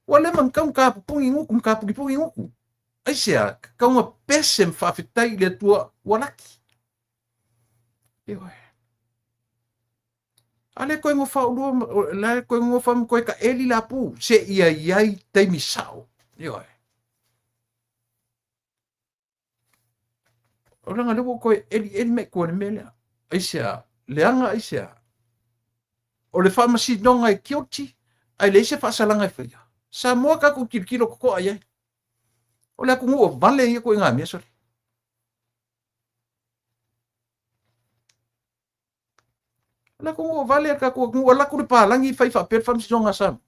Speaker 1: Ua leva ona tatau ona tapupuni gutu ma tapugipugigutu. Aisea? Tatau ona pese ma faafetai i le Atua ua laki. Ioe. A le toe nofa ulua, la toe nofa ma toe taeli la pu, se ia i ai taimi sao. Ioe. O leaga lea ua toe elieli mai tua i le mea lea. Aisea? Leaga aisea? O le faamasinoga e guilty, ae leai se faasalaga e faia. Samoa tatou tilotilo totoa i ai. O le atunuu o vale ia ituaiga mea sole. O le atunuu o vale le tatou atunuu, alu atu le palagi fai faapea le faamasinoga a Samoa.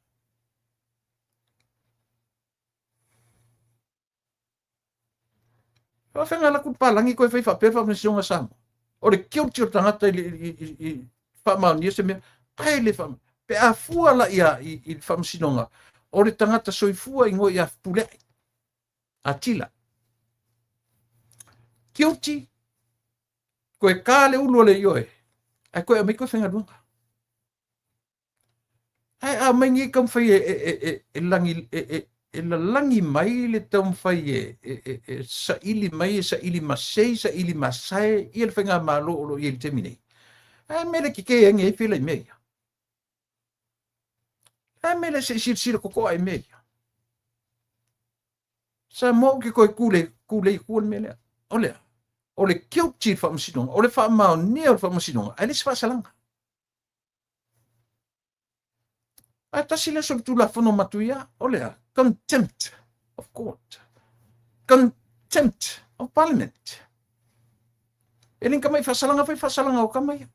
Speaker 1: Faafefea alu atu le palagi toe fai faapea le faamasinoga a Samoa. O le guilty o le tagata i faamaonia se mea, ae le pe a fua la ia i le faamasinoga, o le tagata soifua igoa ia Fepuleai, Atila. Guilty, toe ta le ulu o le ioe, ae toe aumai toe faigaluega. Ae a aumai nei taumafai e lalagi mai le taumafai e saili mai, e saili masei, saili masae ia le faigamalo o lo o i ai i le taimi nei. Ae mea le tetee ai nei fela i mea ia. Ae mea le se i silasila totoa i mea ia. Samoa ou te toe tulei atua le mea lea. O lea, o le guilty i le faamasinoga, o le faamaonia o le faamasinoga, ae le se faasalaga. Ae tasi lea solitulafono matuia, o lea, contempt of court, contempt of parliament. E le ni mai faasalaga fai faasalaga o tama ia.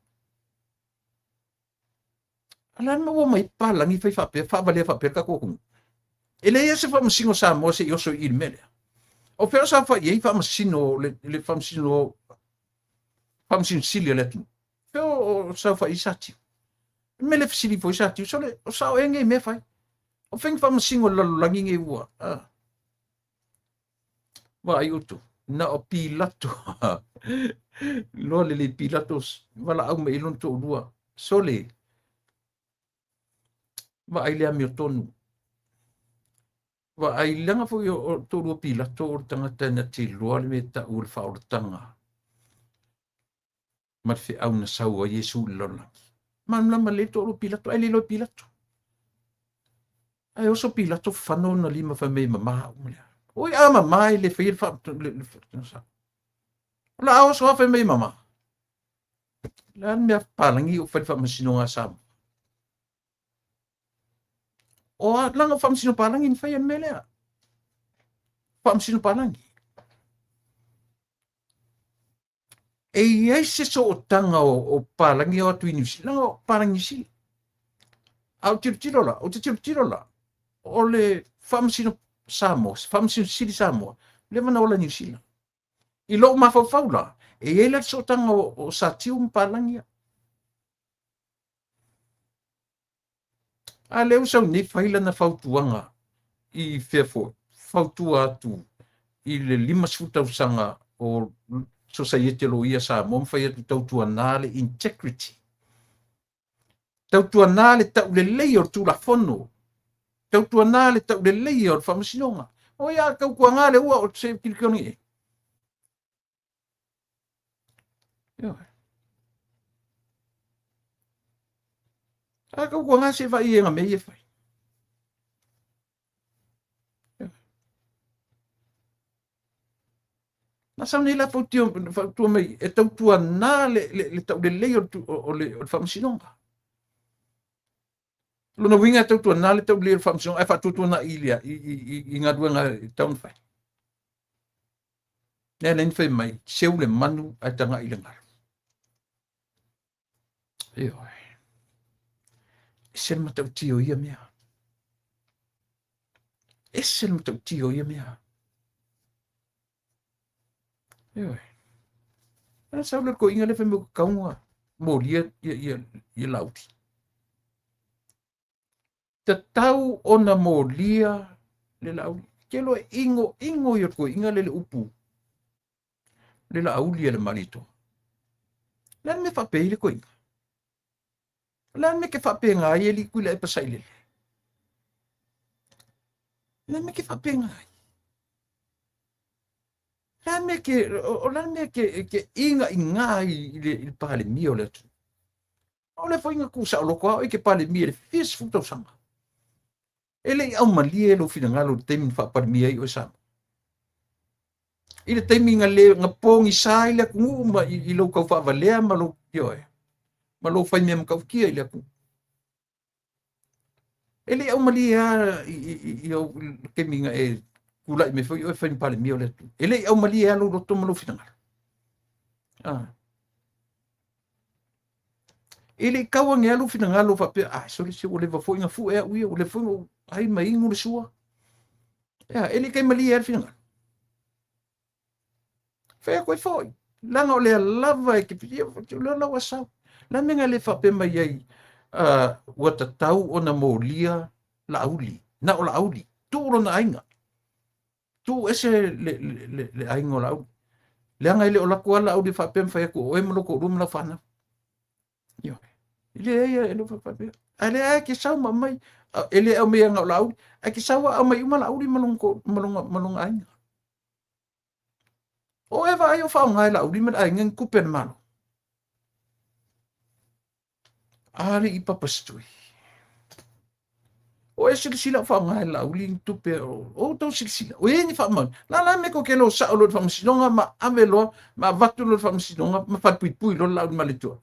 Speaker 1: A le a le mea ua omai palagi fai faapea, faavalea faapea le tatou atunuu? E leai lava se faamasino Samoa se i oso i i le mea lea. O fea o saofai i ai faamasino le faamasino faamasino sili a le atunuu? Fea o saofai i ai Satiu? Le mea le fesili foi Satiu, sole, o sao ea nei mea fai? O fea ni faamasino o le lalolagi nei ua? Ah. Vaai outou, na o Pilato. Iloa lelei Pilato valaau mai i lona toalua. Sole, vaai le amiotonu. Vaai, leaga foi o toalua Pilato o le tagata na te iloa le mea e tau o le faaolataga ma le feau na sau ai Iesu i le lalolagi. Malamalama lelei toalua Pilato, ae le iloa e Pilato. Ae oso Pilato fano ona lima fai mai e mama au ma le a. Oi a mama e le faia le fa... O la a oso a fai mai e mama. Le a le mea palagi o fai le faamasinoga a Samoa. O a langa o faamasino palagi ni faia le mea lea. Faamasino palagi. E i ai se sootaga o palagi o atu i Niu Sila, o palagi Niu Sila. A ou tilotilo la, ou te tilotilo la, o le faamasino Samoa, se faamasino sili Samoa, leva na ola Niu Sila. I lou mafaufau la, e i ai la le sootaga o Satiu ma palagi ia. A lea ua sau nei fai lana fautuaga i fea foi, fautua atu i le 50 tausaga o Sosaiete Loia Samoa ma fai atu tautuana le integrity. Tautuana le taulelei o le Tulafono. Tautuana le taulelei o le Faamasinoga. O ia tautuana le ua o se tilotilo nei. Ioe. A kau kua ngā se vai e ngā mea i e whai. Nā sau nei la fautua mai e tautua nā le taulelei o le faamasinoga. Lona uiga e tautua nā le taulelei o le faamasinoga ae faatuatua i i galuega e tatau ona fai. Lea na fai mai, seu le manu ae tagai i le galu. Ioe. Ese le matautia o ia mea. Ese le matautia o ia mea. Ioe. A sau le toeaina lea fai mai ua tatau ona molia ia, ia, ia Laauli. Tatau ona molia le Laauli. Ke loa e inoino ia toeaina lea le upu le Laauli a le Malietoa. O le a le mea e faapea ai le toeaina? O le a le mea e te faapena ai alii Tuilaepa Sailele? O le a le mea e te faapena ai? O le a le mea ke, o le a le mea ke, ke inaina ai i le, i le Palemia o le atunuu? O le foi na tuusaoloto lava oe e te Palemia i le fia sefulu tausaga. E le i aumalie lou finagalo i le taimi na faapalemia ai oe Samoa. I le taimi na le na pogisa ai le atunuu ma i, i lou taufaavalea ma lou ioe ma lou faimea matautia i le atunuu. E le i aumalie lava i, i, i, i, i le taimi na e tulai mai foi oe fai ma Palemia o le atunuu. E le i aumalie lava lou loto ma lou finagalo. Ah. E le i tau ane lava lou finagalo faapea, ah, sole se ua leva foi na fue au ia, ua leva foi na ou ai ma inu le sua. Ea, e le i taimalie lava le finagalo. Fai atu ai foi, leaga o lea lava e te ia, o lea lau asau. La mea na le faapea mai ai, ua tatau ona molia Laauli, na o Laauli, tuu lona aiga. Tuu ese le, le, le, le aiga o Laauli. Leaga e le o lako lava Laauli e faapea ma fai atu o oe ma lou toalua ma lau fanau. Ioe. E leai, e le o faapea. Ae lea e ke sau ma aumai, e le aumaia na o Laauli, ae ke sau aumai uma Laauli ma lona, ma lona, ma lona aiga. O e vaai o faaaoga e Laauli ma le aiga ni tupe a le Malo. Alii papasitui. O e silasila o faaaoga e Laauli ni tupe o outou silasila. O e ni faamaoni. La la me ko ke lo sao lo le faamasinoga ma ave loa ma avatu loa le faamasinoga ma falepuipui loa le Laauli ma le tua.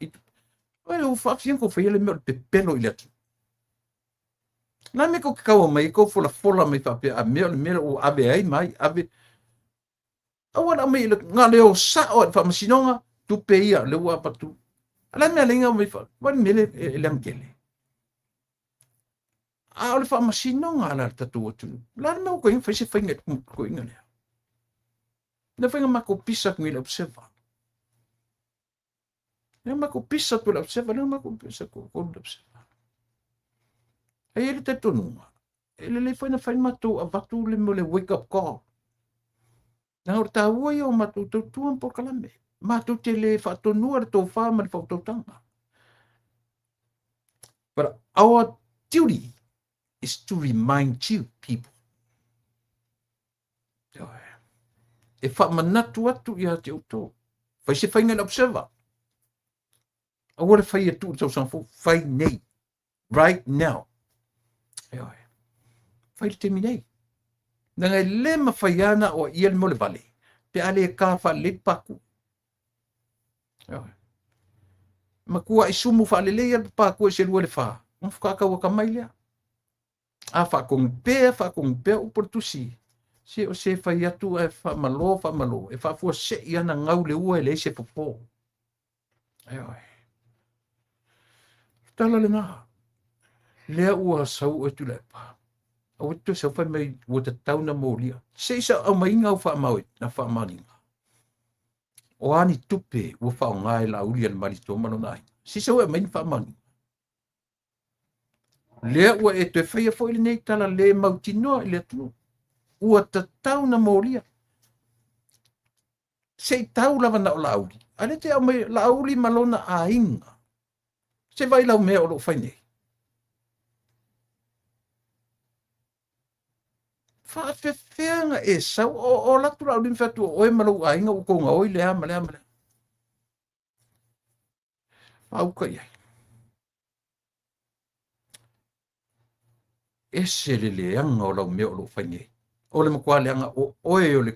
Speaker 1: O e o faafia ko faia le mea o le pepelo i le atunuu. La me ko ke kaua mai ko folafola mai faapea a mea o le mea ua ave ai mai ave Aua le aumai i le na le o sao i le faamasinoga, tupe ia lea ua avatu. A le a le mea e ala ai ona aumai fa, ua le mea lea e leaga tele. A o le faamasinoga la a le tatou atunuu, o le a le mea ua toe fai se faiga i le toeaina lea? Le faiga matou pisa atu nei i le Observer. Le matou pisa atu i le Observer, le matou pisa atu i le Observer. Ai e le talitonuga, e lelei foi na fai matou avatu le mea o le wake up call. Na o le taua ia o matou tautua ma polokalame. Matou te le faatonua le tofa ma le faautautaga. But our duty is to remind you people. E faamanatu atu ia te outou. Fai se faiga i le observer. Aua le fai e tuu le tausaga fou. Fai nei. Right now. Ioe. Fai le taimi nei. Leaga e le mafai lava ona aoaia le mea o le vale pe a le ka faalelei le paku. Ioe. Matuai sumu faalelei lava le paku e se lua i le fa, ona faatoa tau atamai lea. A faatonu pea, faatonu pea upu o le tusi, se o se fai atu ae faamalo, faamalo, e faafuasei ana gau le ua e leai se popo. Ioe. Tala lena. Lea ua sau oe Tuilaepa. Aua te toe sau fai mai ua tatau na molia. Se i sa aumaiga au faamaoniga. O a ni tupe ua faaaoga e Laauli a le Malietoa ma lona aiga. Se i sau e aumai ni faamaoniga. Lea ua e toe faia foi lenei tala le mautinoa i le atunuu. Ua tatau na molia. Se i tau lava na o Laauli. A lea te aumai Laauli ma lona aiga. Se vaai lau mea o lo o fai nei. Faafefea na e sau o, o latu Laauli ma fai atu o oe ma lou aiga ua tou gaoi le a ma le a ma le a. Faauka i ai. Ese le leaga o lau mea o lo o fai nei. O le matua leaga o oe o le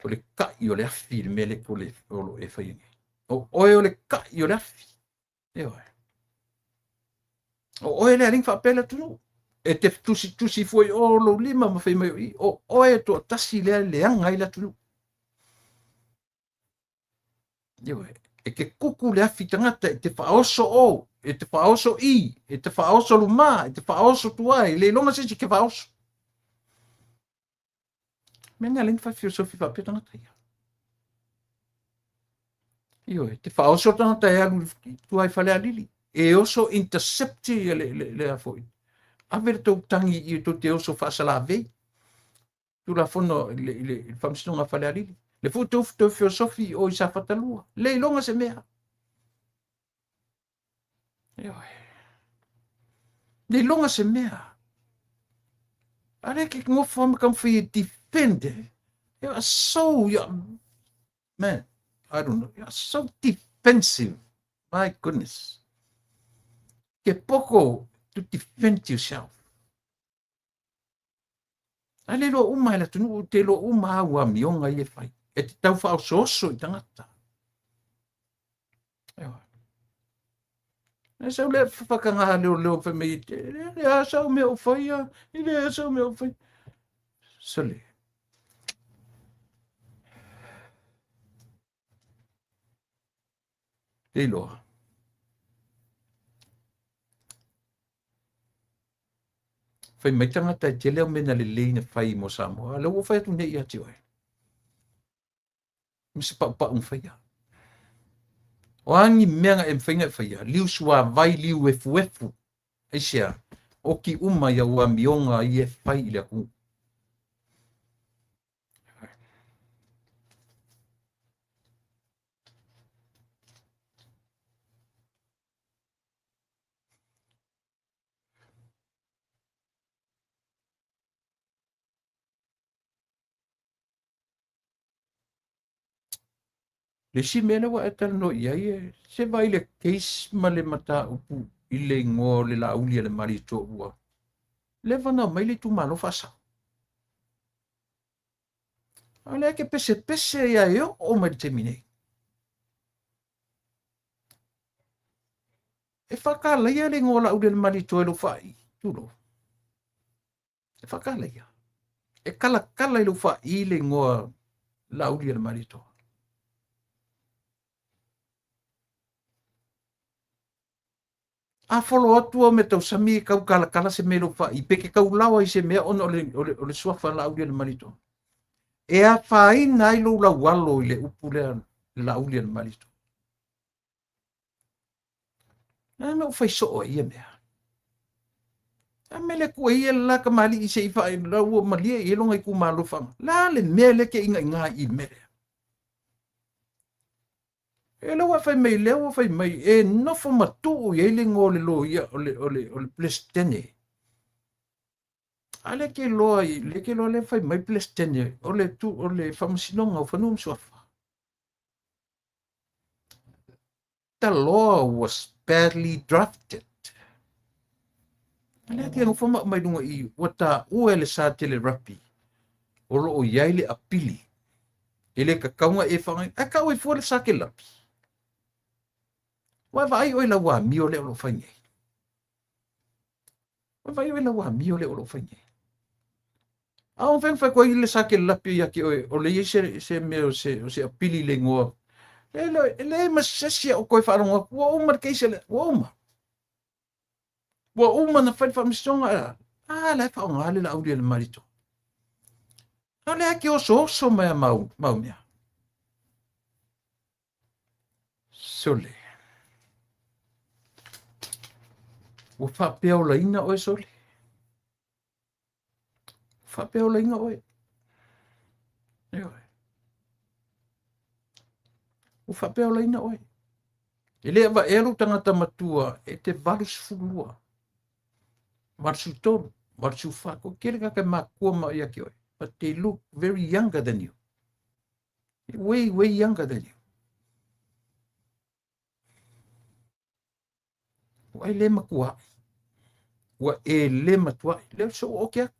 Speaker 1: o le kai o le afi i le mea lea o le o lo o e faia nei. O oe o le kai o le afi. Ioe. O oe le alii faapea le atunuu. E te tusitusi foi o lou lima ma fai mai o i, o oe e toatasi lea e leaga ai le atunuu. Ioe, e te kuku le afi tagata, e te faaoso o, e te faaoso i, e te faaoso lumā, e te faaoso tuā, e le iloga se isi ke faaoso. Mea na leni faafilosofi faapea tagata ia. Ioe, te faaoso tagata e alu i tua i Falealili. E oso intercept ia le a foi. Ave le tou tagi i tou te oso faasalavei. Tulafono i le Faamasinoga a Falealili. Le foi tou toe filosofi i o i Safata 2. Le iloga se mea. Ioe. Le iloga se mea. A le ke ngofo ma taumafai e defend. You are so, you are, man, I don't know. You are so defensive. My goodness. Ke poko to defend yourself. A le loa uma e le atunuu, te loa uma au amioga ia e fai. E te tau faaosooso i tagata. Ioe. E sau le whakangā leo leo whai mai, e le a sau mea o whaia, e le a sau mea o whaia. Sole. Te iloa. Fai mai tagata e tele au mea na lelei na fai mo Samoa. A lea ua fai atu nei ia te oe. Ma se paupau na faia. O a ni mea na e mafai ona e faia, liu suavai, liu efuefu. Aisea, oki uma i au amioga ia e fai i le atunuu. Le isi mea lea ua e talanoa i ai, e se vaai i le case ma le mataupu i le igoa o le Laauli a le Malietoa ua leva ona aumai le itumalo faasao. A o lea e ke pesepese ia e oo mai le taimi nei. E faakalaia le igoa o Laauli a le Malietoa i lou faai, tulou. E faakalaia. E kalakala i lou faai le igoa Laauli a le Malietoa. A folo atu au mea tausami e tau kalakala se mea i lou faai, pe ke tau laoa i se mea ona o le suafa Laauli a le Malietoa. E afaina ai lou laualo i le upu lea Laauli a le Malietoa. Na mea ua fai soo ai ia mea. A mea le kua ia la kamali'i se i whae la ua malie i longa i kumalo whanga. La le mea le ke inga inga i mea lea. E le ua fai mai lea ua fai mai e nofo matuu i ai le igoa o le loia o le, o le, o le Peresetene. A le ke loa i le ke loa le fai mai Peresetene o le tu o le Faamasinoga o Fanua ma Suafa. The law was badly drafted. A lea te nofo ma mai lunga i ua taua e le Satele Rapi o loo i ai le apili. E le tatau ona e whangai. Ae kau ai fua le Satele Rapi. Ua vaai oe lau amio lea o loo fai nei. Ua vaai oe lau amio lea o loo fai nei. A o fai fai koe i le sake lapi ia ke oe, o le iai se mea o se apili le igoa. E le, e le ma se isi o koe whaalongo atu, ua uma le keise le, ua uma. Ua uma na fai le faamasinoga, a, la e faaaoga le Laauli a le Malietoa. A o lea ke osooso mai a mau mea. Sole. Ua faapeaolaina oe, Sole. Ua faapeaolaina oe. Ioe. Ua faapeaolaina oe. E le avaea lou tagata matua e te 82, 83, 84. Ko tele tagata e matua ma ia ki oe. But they look very younger than you. Way, way younger than you. Ua e le matuaʻi. Ua e le matuaʻi. Lea so o ke aku.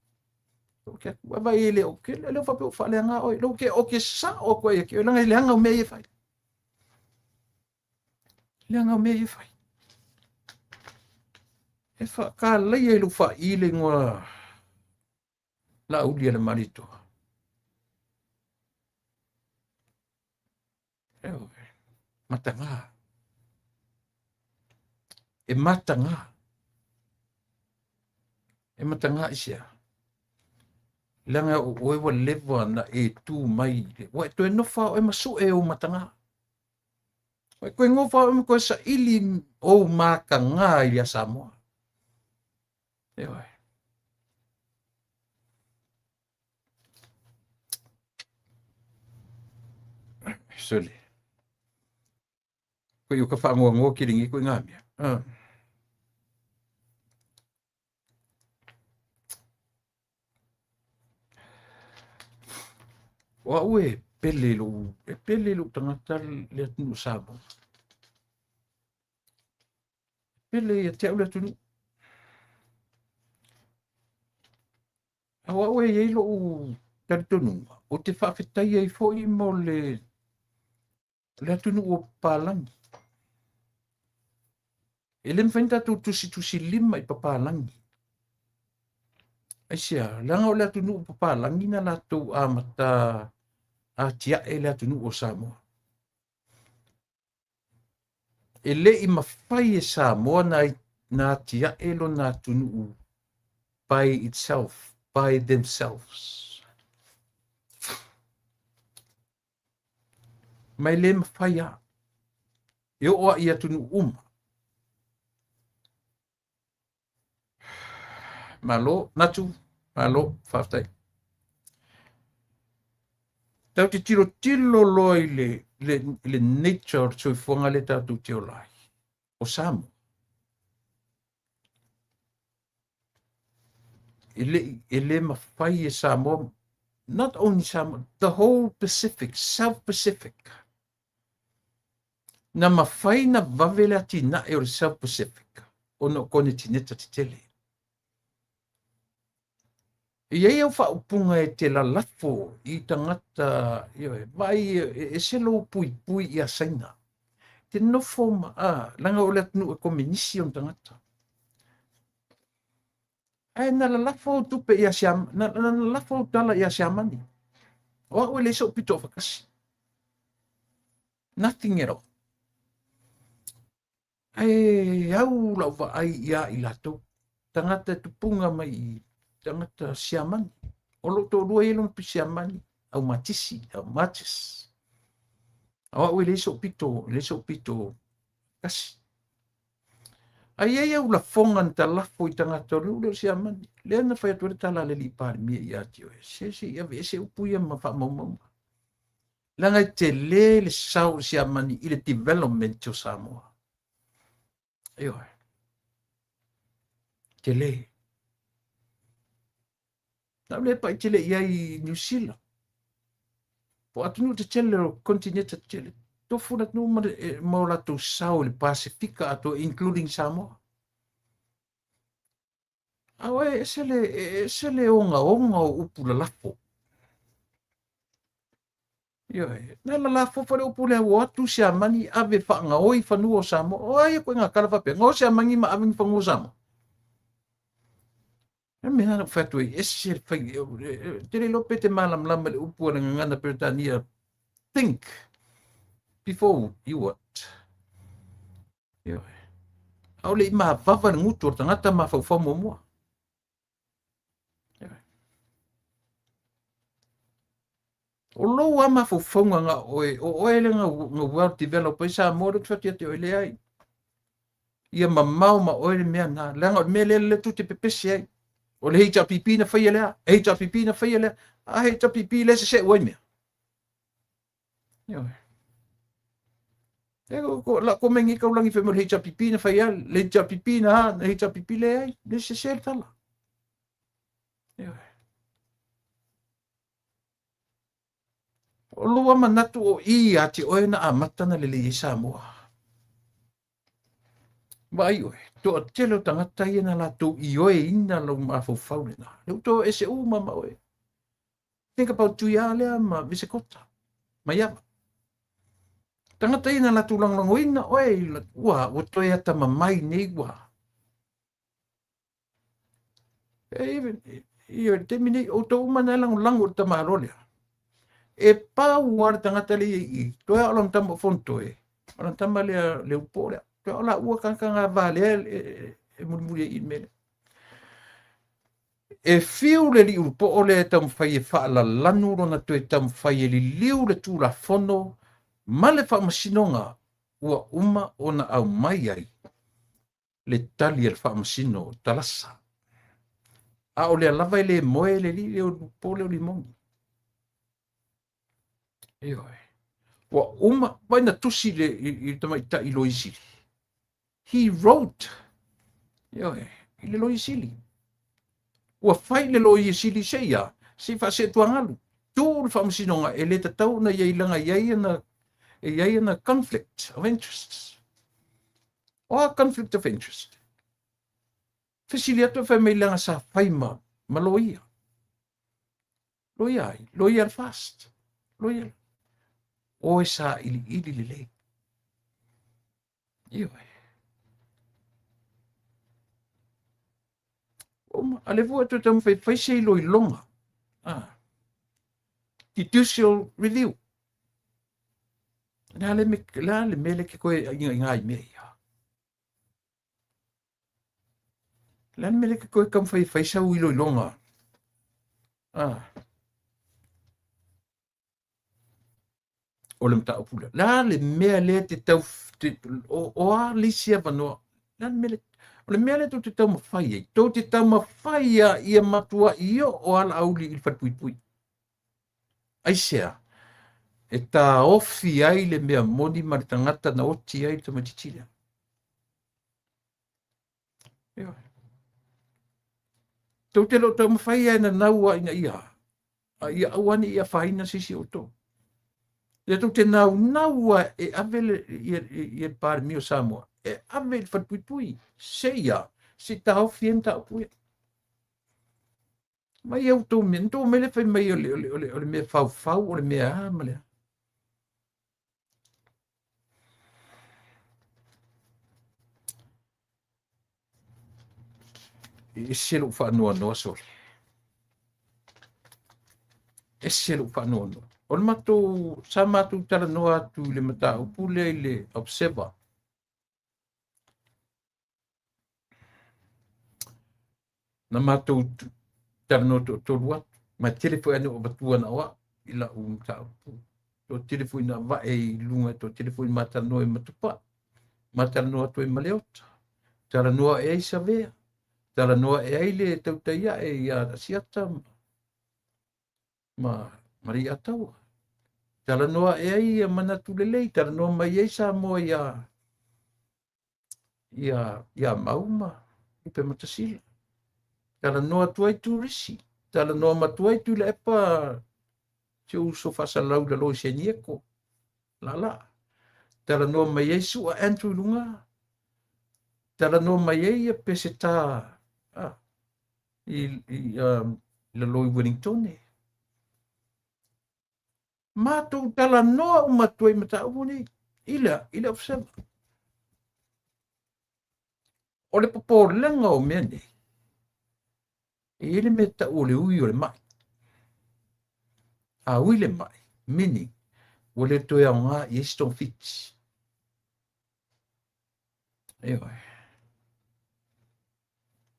Speaker 1: O ke aku. Ua vai e le o ke lea faapea ua faaleaga oe. Lea ke o ke sao atu ai ia te oe. Leaga e leaga au mea ia e fai. Leaga au mea ia e fai. E whaakalaia i lou wha'i le ingoa Laauli a le Malietoa. Ioe. Matagā. E matagā. E matagā i sea. Leaga o oe ua leva na e tu mai, ua e toe nofo lava oe ma sue ou mataga. Ua e toe nofo lava oe ma toe saili ou mataga i le Samoa. Ioe. Sole. Ko i ka whaangoangoa ki ringi ko i ngā mea. O au e pele i lou, e pele i lou tagata le atunuu o Samoa. E pele ia te au le atunuu. O au e i ai lou talitonuga, ou te faafetai ai foi mo le atunuu o papalagi. E le mafai ona tatou tusitusilima i papalagi. Aisea, leaga o le atunuu papalagi na latou amata atiae le atunuu o Samoa. E le i mafai e Samoa na atiae lona atunuu by itself, by themselves. Ma e le mafai lava. E oo lava i atunuu uma. Malo, Natu, malo, faafetai. Tatou te tilotilo loa i le nature o le soifuaga lea tatou te ola ai, o Samoa. E le mafai e Samoa, not only Samoa, the whole Pacific, South Pacific. Na mafai na vave le atinae o le South Pacific ona o konetineta tetele. E i ai au faaupuga e te lalafo i tagata, ioe, vaai e ese lou puipui ia Saina. Te nofo ma, leaga o le atunuu e komenisi ona tagata. Ae na lalafo au tupe ia Siamani, na lalafo au tala ia Siamani. O au e leai sou pito o fakasi. Nothing at all. Ae au lau vaai ia i latou. Tagata tupunga mai i tagata Siamani. O lou toalua ia lona Siamani, au matisi, au matis. O au e leai sou pito, leai sou pito kasi. Ai ai au lafoga na talafo i tagata o le nuu lea o Siamani. Lea na fai atu ai le tala a le alii Palemia ia te oe. Se se i aveese upu ia ma faamaumauga. Leaga e tele le sao o Siamani i le development o Samoa. Ioe. Tele. Na le pai tele i ai i New Zealand. Po atunuu tetele o kontineta tetele. Tofu le atunuu ma o latou sao i le Pasifika atoa, including Samoa. A oe, ese le ogaoga o upu lalafo. Ioe, na lalafo foi le upu lea ua o atu Siamani ave faagaoi fanua o Samoa. O ai e koe ngā tala faapea, gao Siamani ma ave ni fanua o Samoa. E mea na fai atu ai, ese le fai, te le iloa pe te malamalama i le upu a le gagana Peretania, think before you what. Ioe. A o le i mavava le gutu o le tagata mafaufau muamua. Ioe. O lou lava mafaufauga na oe, o oe le na well develop ai Samoa, lea ou te fai atu ia te oe, leai. Ia mamao ma oe le mea na, leaga o le mea lea lea tou te pepese ai. O le HRPP na faia lea, HRPP na faia lea, a HRPP lea seseu ai mea. Ioe. E ko la ko mengi kau langi whai mo le HRPP na faia, le HRPP na ha, le HRPP leai, le sese le tala. Ioe. O lou manatu o i ia te oe na amata na lelei ai Samoa. Vaai oe, toatele o tagata ia na latou ioeina lou mafaufau lena. Le uto ese uma ma oe. Think about Tuia lea ma Visekota, ma Iava. Tagata ia na latou lagolagoina oe, ua toe atamamai nei ua. E even, i le taimi nei, outou uma na e lagolago i le tamaloa lea. E pau lava le tagata lea i i, toe lava o lana tama o Fonotoe, o lana tama lea le upo lea. Toe lava o laua tagata na va lea e mulimuli ai i le mea lea. E fiu le alii ulupoo lea e taumafai e faalalanu lona toe taumafai e liliu le Tulafono ma le Faamasinoga ua uma ona aumai ai le tali a le Faamasino o Talasa. A o lea lava e le moe le alii lea ulupoo lea o Limoni. Ioe. Ua uma, vai na tusi i le, i le tamaitai Loia Sili. He wrote, ioe, i le Loia Sili. Ua fai le Loia Sili se ia, se i faaseetuagalu. Tu le faamasinoga e le tatau ona i ai leaga e i ai ana, e i ai ana conflict of interests. O a conflict of interest? Fesili atu e fai mai leaga sa fai ma, ma loia. Loia ai, loia le fast. Loia. Oe sa iliili lelei. Ioe. Uma, a le fua toe taumafai fai se iloiloga. Ah. Judicial review. Le a le me, le a le mea le ke koe inga inga i mea ia. Le a le mea le ke koe taumafai fai sau iloiloga. Ah. O le mataupu lea. Le a le mea lea te tau, te, o, o a le isi avanoa? Le a le mea lea, o le mea lea tou te taumafai ai, tou te taumafai a ia matuai oo Laauli i le falepuipui. Aisea? E taofi ai le mea moni ma le tagata na oti ai le tamaitiiti lea. Ioe. Tou te le o taumafai lava e nanau a ina ia, a ia aua ne i afaina se isi o outou. Ia tou te naunau lava e ave le, ia, ia le Palemia o Samoa, e ave i le falepuipui, se ia, se i taofi ai mataupu ia. Mai au tou mea, tou mele fai mai o le, o le, o le, o le mea faufau, o le mea a ma le a. E ese lou faanoanoa sole. Ese lou faanoanoa. O le matou, sa matou talanoa atu i le mataupu lea i le Observer. Na matou talanoa toatolu atu, ma e tele foi ana ou avatua na o au i lau mataupu. Toatele foi na avae i luga, toatele foi ma talanoa i Matupa'i, ma talanoa atu ai ma Leota, talanoa e ai Savea, talanoa e ai le tautai ae ia Asiata ma Mali'ataua. Talanoa e ai ia manatu lelei, talanoa mai ai Samoa ia ia, ia Mau ma Lupematasila. Talanoa atu ai Turisi, talanoa atu ai Tuilaepa, si ou uso faasalalau i lalo i Senieko, Laalaa. Talanoa mai ai Su'a Andrew i luga, talanoa mai ai ia Peseta ah, i, i, um, i lalo i Wellingtone. Matou talanoa uma atu ai i mataupu nei i le, i le Observer. O le popolega o mea nei, e i ai le mea tau o le ui o le mai. A ui le mai, meaning, ua le toe aoga i ai se togafiti. Ioe.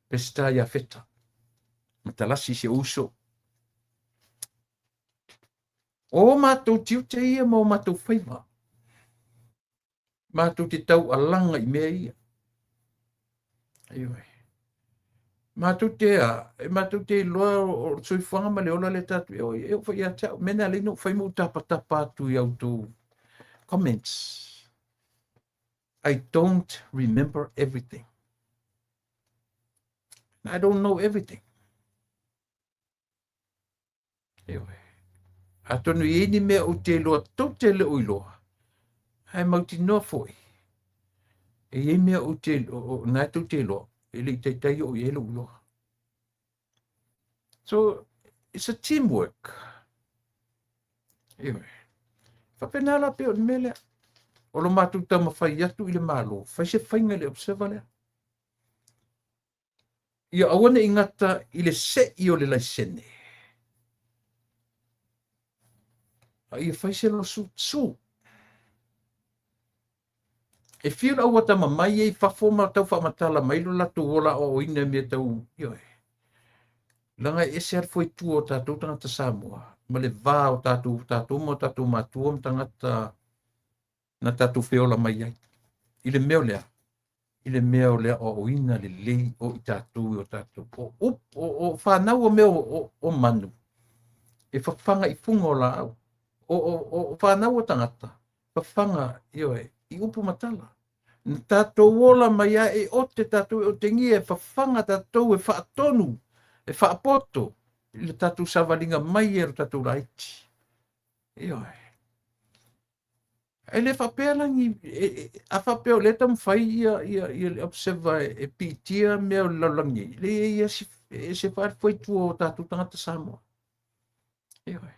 Speaker 1: Peseta ia Feta, matalasi si ou uso. O matou tiute ia ma o matou faiva. Matou te taualaga i mea ia. Ioe. Matou te a, e matou te iloa o le soifuaga ma le ola lea tatou e oo e oo foi ia te au. Mea na ala ai ona ou fai ma ou tapatapa atu i a outou comments. I don't remember everything. I don't know everything. Ioe. Atonu i ai ni mea ou te iloa, tou te le o iloa, ae mautinoa foi, e i ai mea ou te, o, na e tou te iloa, e le i taitai oo i ai lou iloa. So, it's a teamwork. Ioe. Faapena la pei o le mea lea. O lo matou taumafai atu i le Malo, fai se faiga i le observer lea. Ia aua ne i gata i le se'i o le laisene, a ia fai se lawsuit, sue. E fiu le au atamamai ia i fafo ma tau faamatala mai lo latou ola aoaoina i mea tau, ioe. Leaga e ese lava le foitua o tatou tagata Samoa ma le va o tatou, tatou ma o tatou matua ma tagata na tatou feola mai ai. I le mea o lea, i le mea o le aoaoina lelei o i tatou e o tatou. O, o, o fanau o mea o, o manu, e fafaga i fuga o laau. O, o, o fanau o tagata, fafaga, ioe, i upu ma tala. Na tatou ola mai a e ote tatou e otegia, e fafaga tatou e faatonu, e faapoto i le tatou savaliga mai e lo tatou laiti. Ioe. E le faapea la ni, a faapea o lea e taumafai ia le Observer e piitia mea o le lalolagi nei, leai ia e ese foi lava le fuaitua o tatou tagata Samoa. Ioe.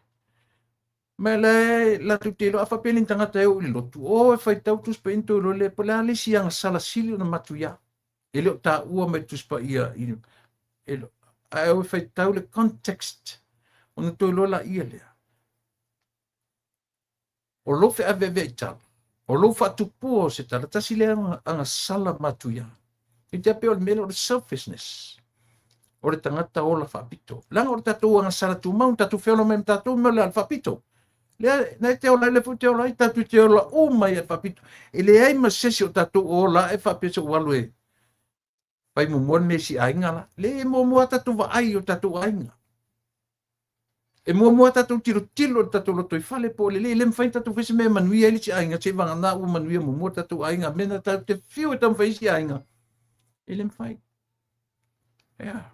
Speaker 1: Ma le latou te iloa, a faapea ni tagata e oo i le lotu, o e faitau Tusi Paia ona toe iloa lea, po o le a le isi agasala sili ona matuia. E le o taua mai i le Tusi Paia, ae o e faitau le context, ona toe iloa laia lea. O lou feaveaveai tala, o lou faatupua o se tala, tasi lea agasala matuia. I te pei o le mea lea o le selfishness, o le tagata ola faapito. Leaga o le tatou agasala tumau, tatou feola mai ma tatou mea o le ala faapito. Lea, na e te ola ai, lea foi te ola ai, tatou te ola uma i le faapito. E leai ma se isi o tatou o ola ae faapea se ua alu e fai muamua le mea i si aiga la. Le e muamua tatou vaai i o tatou aiga. E muamua tatou tilotilo i le tatou lotoifale po o lelei. E le mafai ona tatou fai se mea e manuia ai le isi aiga, seivagana ua manuia muamua le tatou aiga. Mea na tatou te fiu e taumafai isi aiga, e le mafai. Yeah.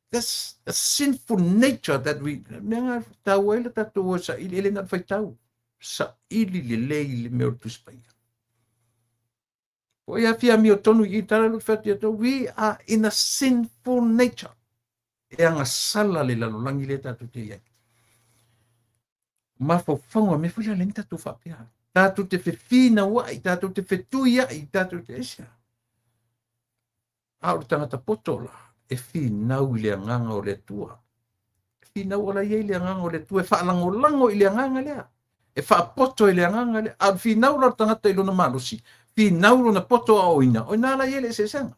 Speaker 1: That's a sinful nature that we... Mea nga taua ai le tatou o saili, e le na o le faitau. Saili lelei le mea o le Tusi Paia. O ia fia amiotonu i tala lu fai atu, we are in a sinful nature. E agasala le lalolagi lea tatou te i ai. Mafaufauga mea foi lea le tatou faapea. Tatou te fefinauai, tatou te fetuiai, tatou te aisea. A o le tagata poto la, e finau i le agaga o le Atua. E finau o la i ai le agaga o le Atua, e faalagolago i le agaga lea. E faapoto i le agaga lea. A o le finau la o le tagata i lona malosi, finau lona poto aoaoina, o ina la i ai le eseesega.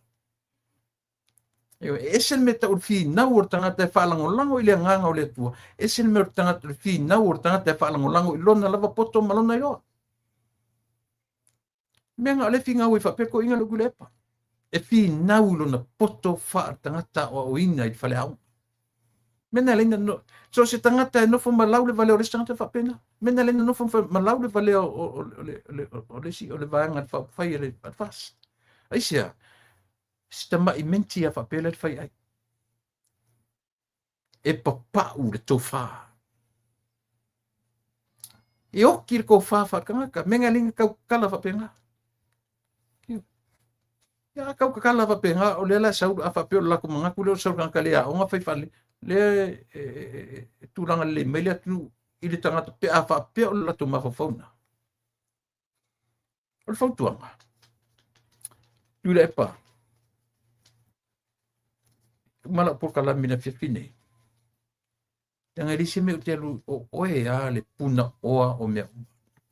Speaker 1: E ese le mea tau o le finau o le tagata e faalagolago i le agaga o le Atua, ese le mea o le tagata, le finau o le tagata e faalagolago i lona lava poto ma lona iloa. Mea nga o le finau e faapea toeaina le Tuilaepa. E finau i lona poto faaletagata aoaoina i le faleaoga. Mea na leina no, so se tagata e nofo ma lau le valea o le isi tagata faapena. Mea na leina nofo ma lau le valea o le isi o le vaega faaupufai a le FAST. Aisea? Si tama'i menti a faapea le fai ai. E papa'u le tofa. E oki le tofa faaletagata. Mea na leina tau tatala faapena. Ia tau tatala faapena, o lea la sau a faapea o le latou manatu lea o le sau tagata le aoga fai faalelei. Lea e tulaga lelei mai le atunuu i le tagata pe a faapea o le latou mafaufauga. O le fautuaga, Tuilaepa, uma lau polokalame i le afiafi nei, leaga e leai se mea ou te alu, o oe lava le punaoa o mea uma.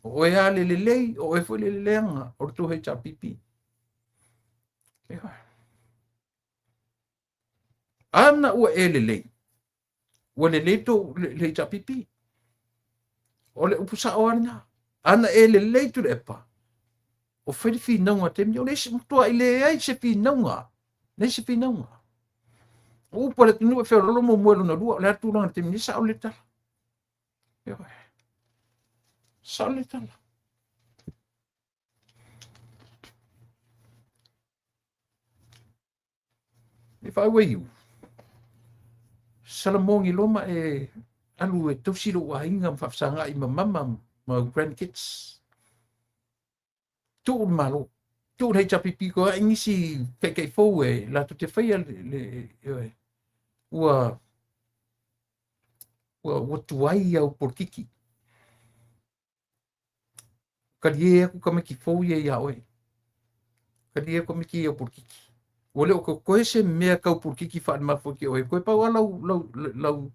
Speaker 1: O oe lava le lelei, o oe foi le leleaga o le tou HRPP. Ana ua e lelei, ua lelei tou le HRPP. O le upu sao lava lena. Ana e lelei Tuilaepa, o fai le finauga taimi, o le isi matuai leai se finauga, leai se finauga. O upu a le atunuu e feololo muamua e lona lua, o le a le tulaga i le taimi nei, sao le tala. Sao le tala. If I were you, salamogi loa ma e alu e tausi lou aiga ma faafesagai ma mama ma grandkids. Tuu le Malo, tuu le HRPP ko ai nisi taitai fou e latou te faia le ua ua tuai au polokiki. Kalie aku tamaiti fou ia iā oe. Kalie aku tamaiti ia au polokiki. Ua le o totoe se mea tau polokiki faalemafua ki oe. Koe pau lava lau, lau, lau,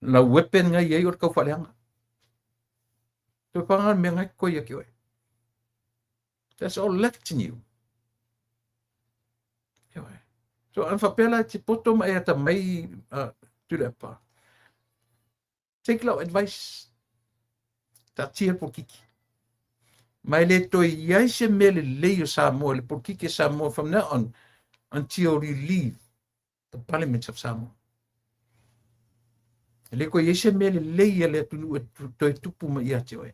Speaker 1: lau weapon nga i ai o le tau faaleaga. Toe pau lava le mea nga e totoe ia te oe. That's all left in you. Ioe. So ana faapea la e te poto ma e atamai Tuilaepa, take lau advice, taatia le polokiki. Ma e le toe i ai se mea lelei o Samoa, le polokiki a Samoa from now on until you leave the Parliament of Samoa. E le toe i ai se mea lelei a le atunuu e toe tupu mai ia te oe.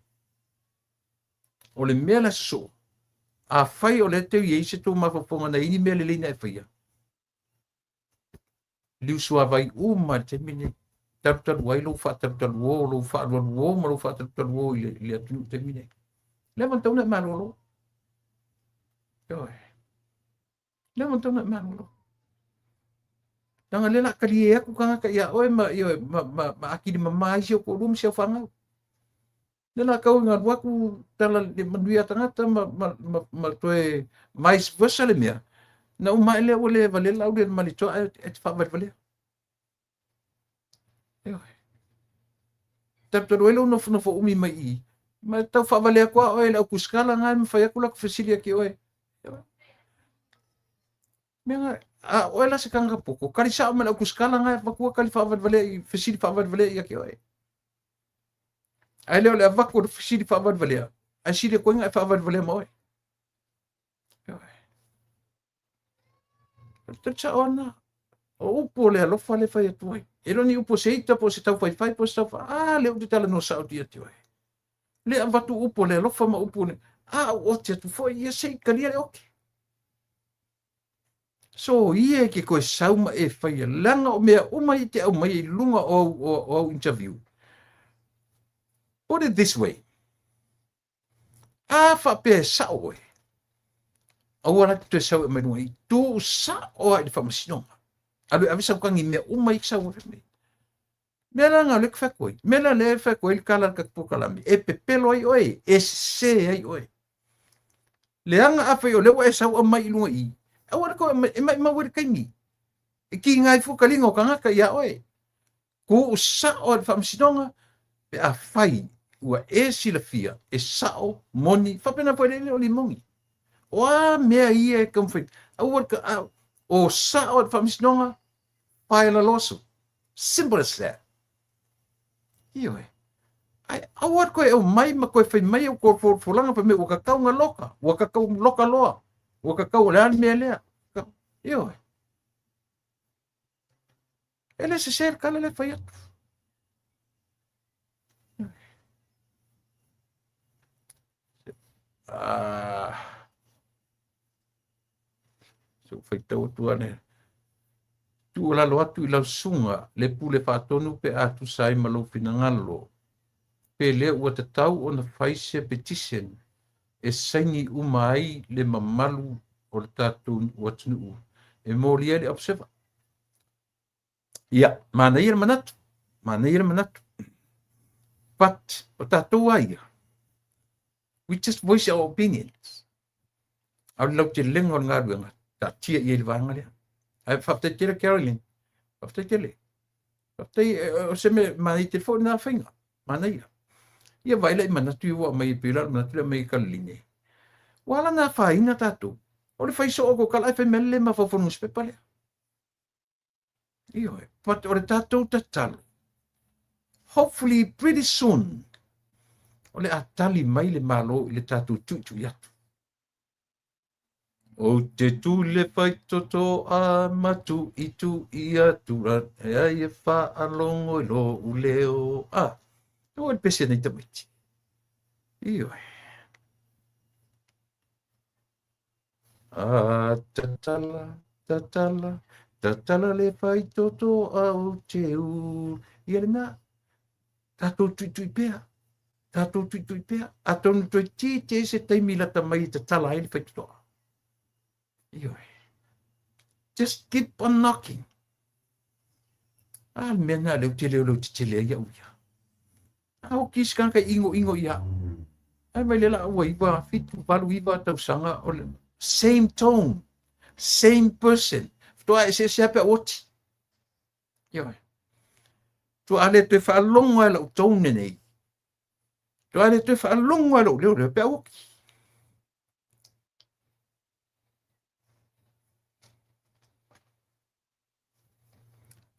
Speaker 1: O le mea la sosoo, afai o lea tau i ai se tou mafaufauga na i ai ni mea lelei na e faia, liusuavai uma i le taimi lenei, talutalu ai lou faatalutaluō, lou faalualuō ma lou faatalutalua i le atunuu i le taimi lenei. Leva ona tatau ona e malolo. Ioe. Leva ona tatau ona e malolo. Leaga lea o le a talie atu tagata ia oe ma, ioe, ma atili mama ai si ou toalua ma si au fanau. Lea la tau ina alu atu tala le manuia tagata ma toe vice versa le mea. Na uma ae lea ua le valea lau le malitoa ae e te faavalevalea. Ioe. Talu ai lou nofonofo umi mai i i, ma tau faavalea atu lava oe i le autusikala na e mafai atu la fesili atu oe. Mea na, a oe la se tagata poto, kali sao ma le autusikala na e avatua kali faavalevalea i fesili faavalevalea ia te oe. Ae le o le avatu o le fesili faavalevalea, ae sili atu ai ona e faavalevalea ma oe. O le tali sao lava lena. O upu o le alofa le fai atu ai. E le o ni upu o se ita po o se taufaifai po o se taufa. A, lea ou te talanoa sao atu ia te oe. Le avatu upu o le alofa ma upu o le... A, ou ote atu foi ia se i talia le ote. Soia e te toe sau ma e faia, leaga o mea uma ia e te aumaia i luga o au, o au interview. Put it this way, a faapea e sao oe, aua la te toe sau e aumai luga i, tuu sao lava i le faamasinoga. Alu e ave sau tagi i mea uma ia e te sau ai nei. Mea la na o lea e fai atu ai. Mea la lea e fai atu ai le tala a le tatou polokalame, e pepelo ai oe, e sese ai oe. Leaga afai o lea ua e sau aumai i luga i i, aua le toe aumai, e maumau ai le taimi. E kiga ai fua taliga o tagata ia oe. Tuu sao i le faamasinoga pe afai ua e silafia e sao, moni, faapena foi le le o limoni. O a mea ia e taumafai, aua le, o sao i le faamasinoga, file a lawsuit. Simple as that. Ioe. Ae aua le toe aumai ma toe fai mai au folafolaga fai mai ua tatau ona loka, ua tatau loka loa, ua tatau o le a le mea lea. Ioe. E le sese le tala lea e fai atu. Ah. Se ou faitau atu ane. Tuualalo atu i lau susuga le pule faatonu pe a tusa ai ma lou finagalo, pe le ua tatau ona fai se petition e saini uma ai le mamalu o le tatou atunuu e molia ai le Observer. Ia, manaia le manatu, manaia le manatu. But, o tatou a ia, we just voice our opinions. A o le lautelega o le galuega, taatia i ai le vaega lea. Ae faafetai tele Carolyn, faafetai tele. Faafetai, o se mea manaia tele foi lena faiga, manaia. Ia vaai la i manatu ia ua aumai e pei la o le manatu lea aumai e Kaleline. Ua ala ona afaina tatou. O le fai soo o tou tala ae fai mai le mafaufau i le nusipepa lea. Ioe, but o le tatou tatalo, hopefully pretty soon, o le a tali mai le Malo i le tatou tuitui atu. Ou te tu le faitoto a ma tuitui atu e ai e faalogo i lou leo. Ah, ua le pese nei tamaiti. Ioe. A tatala, tatala, tatala le faitoto a ou te u. Ia lena, tatou tuitui pea, tatou tuitui pea. Atonu toeitiiti ai se taimi lata mai e tatala ai le faitotoa. Ioe. Just keep on knocking. A le mea lena lea ou te leoleo tetele ai au ia. A oki isi kānaka e ʻinoʻino ia au. Ae mai le la ua 9, 7, 8, 9 tausaga o le same tone, same person. Faatoa eseese lava pe a ua oti. Ioe. Faatoa le toe faalogo lava i lau tone nei. Faatoa le toe faalogo lava i lou leo lea pe a ua oti.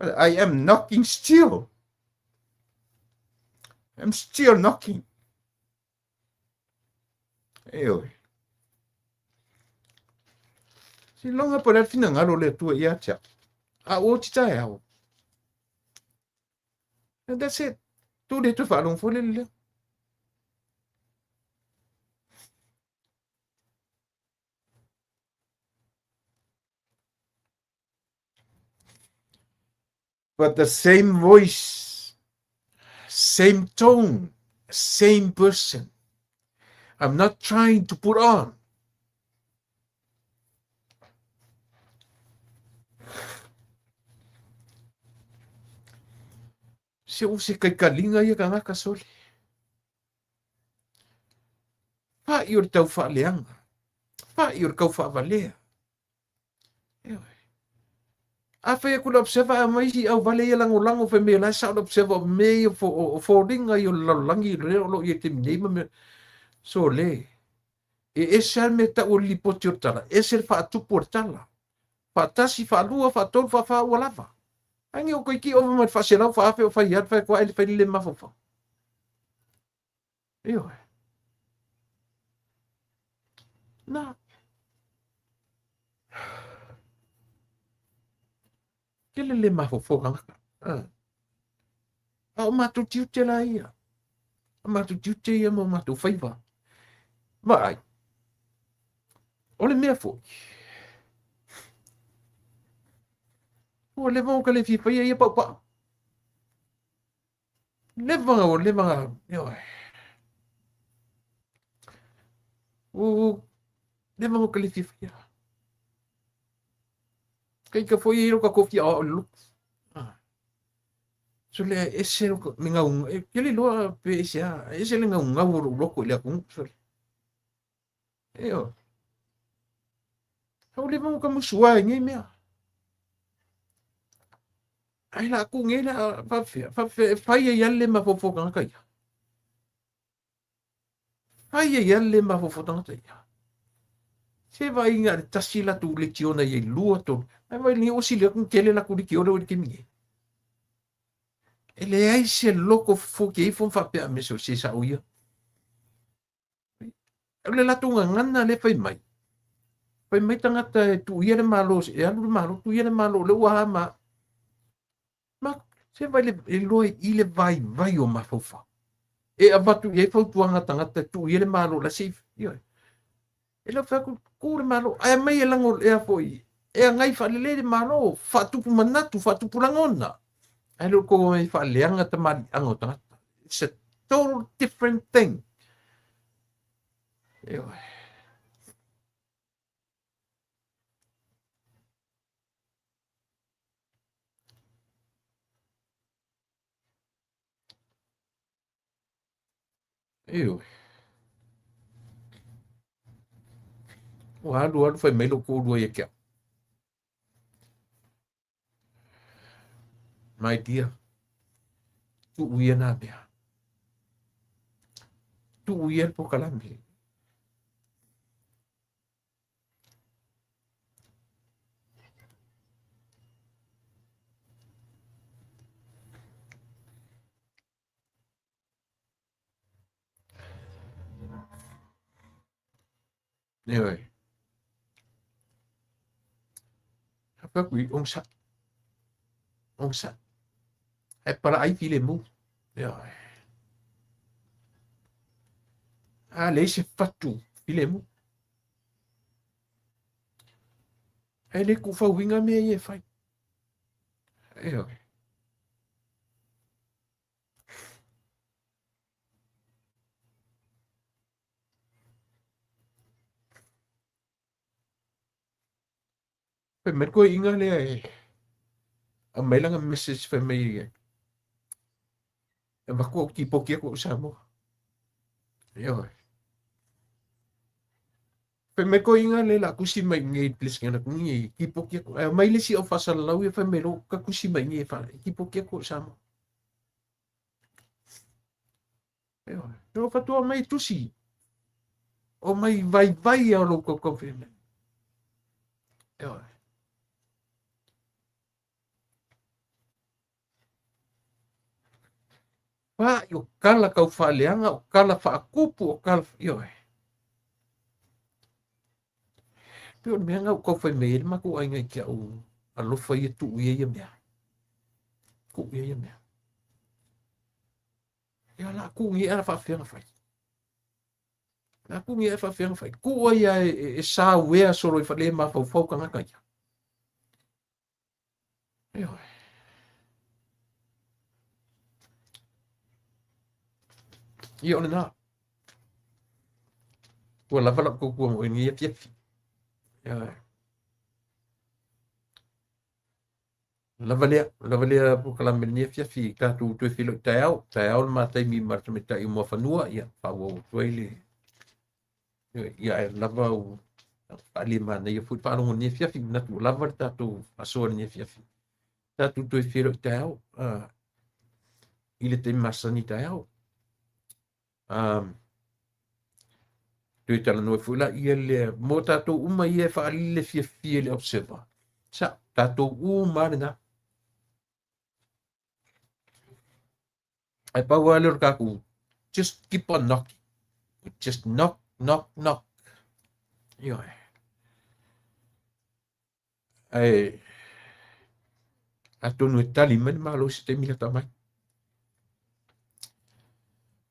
Speaker 1: But I am knocking still. I'm still knocking. Ioe. Siloga po le a le finagalo o le Atua ia te au. A ua oti taeao. And that's it. Tu le toe faalogo foi le leo. But the same voice, same tone, same person. I'm not trying to put on. Se o se kaikaliga ia kangaka sole. Fa'i o le tau faaleaga. Fa'i o le kaufaavalea. Ioe. A fai atu le observer ae aumai isi auvale ia lagolago fai mai o la e sao le observer o mea ia o foliga ia o le lalolagi lea o lo o i ai i le taimi nei ma mea. Sole. E ese lava le mea e tau o le lipoti o le tala, ese le faatupu o le tala. Faatasi, faalua, faatolu, faafa ua lava. Ai nei o toeitiiti ova ma le faaselau, faaafe o fai atu, fai atu ae le fai le mafaufau. Ioe. Na. Tele le mafaufau tagata. Ah. A o matou tiute la ia. O matou tiute ia ma o matou faiva. Vaai. O le mea foi. Ua leva ona ka le fia faia ia paupau. Leva, ua leva, ioe. Ua leva ona ka le fia faia. Kai ka foi ai lo ka kofi ao le lotu. Ah. So le ese le ngau, e ke le loa pe ese a, ese le ngau ngau o lou loko i le atunuu. So le. Ioe. Ua leva ona ka musu ai nei mea. Ai la ku nge la faafefea, faafefea e fai ai lava le mafaufau tagata ia. Fai ai lava le mafaufau tagata ia. Se vaaiga a le tasi latou lekiona i ai lua tolu. Ai vai lenei ua sili atu ona tele latou lekiona ua i le taimi nei. E leai se loko fofoki ifo ma faapea a mea se se sao ia. O le latou gagana lea fai mai. Fai mai tagata e tuuia le Malo, e alu le Malo, tuuia le Malo, o lea ua a ma... Ma, se vai le, e loa i le vaivai o mafaufau. E avatu i ai fautuaga a tagata e tuuia le Malo, la se i, ioe. E le fai atu, tu le Malo, ae aumai e lago, e a foi, e agai faalelei le Malo, faatupu manatu, faatupu lagona. Ae le o tou omai faaleaga tamaliiaga o tagata. It's a total different thing. Ioe. Ioe. Ua alu alu fai mai lou toalua ia te au. My dear, tuu ia nā mea. Tuu ia le polokalame. Ioe. Faapea atu i onosai. Onosai. Ae palaai filemu. Ioe. A leai se fatu filemu. E le tuufauina mea ia e fai. Ioe. Fai mai le toeaina lea e aumai lana message fai mai e avatu au tipoti atu au i Samoa. Ioe. Fai mai le toeaina lea o le a tusi mai i inei i le Peresetene atu nei e tipoti atu. Ae aumai le isi au faasalalau ia fai mai loa ta tusi mai i inei e tipoti atu au i Samoa. Ioe. Ua faatoa mai tusi. O mai vaivai a o lou tautau fai mai. Ioe. Pa'i o kala kau faaleaga, o kala faakupu, o kala, ioe. Pei o le mea lena ua tau fai mai ai le matou aiga i te au, alofa ia tuu ia ia mea. Tuu ia ia mea. Ia la tuu ni ala faafefea ona fai. La tuu ni ala faafefea ona fai. Tuu ai e, e, e sauea solo i fale mafaufau tagata ia. Ioe. Ia o lena. Ua lava lau tautua mo lenei afiafi. Ioe. Lava lea, lava lea polokalame lenei afiafi, tatou toe feiloai taeao, taeao le ma taimi ma le tamaitai o Muafanua, ia faaauau atu ai le ia ae lava ua faalia manaia foi le faalogo i lenei afiafi, manatu ua lava le tatou faasoa i lenei afiafi. Tatou toe feiloai taeao i le taimi masani taeao. Toe talanoa foi laia lea mo tatou uma ia e faalili le fiafia i le Observer. Sa, tatou uma lava lena. Ae pau lava lea o le tatou just keep on knocking. Just knock, knock, knock. Ioe. Ae atonu e tali mai le Malo i se taimi lata mai.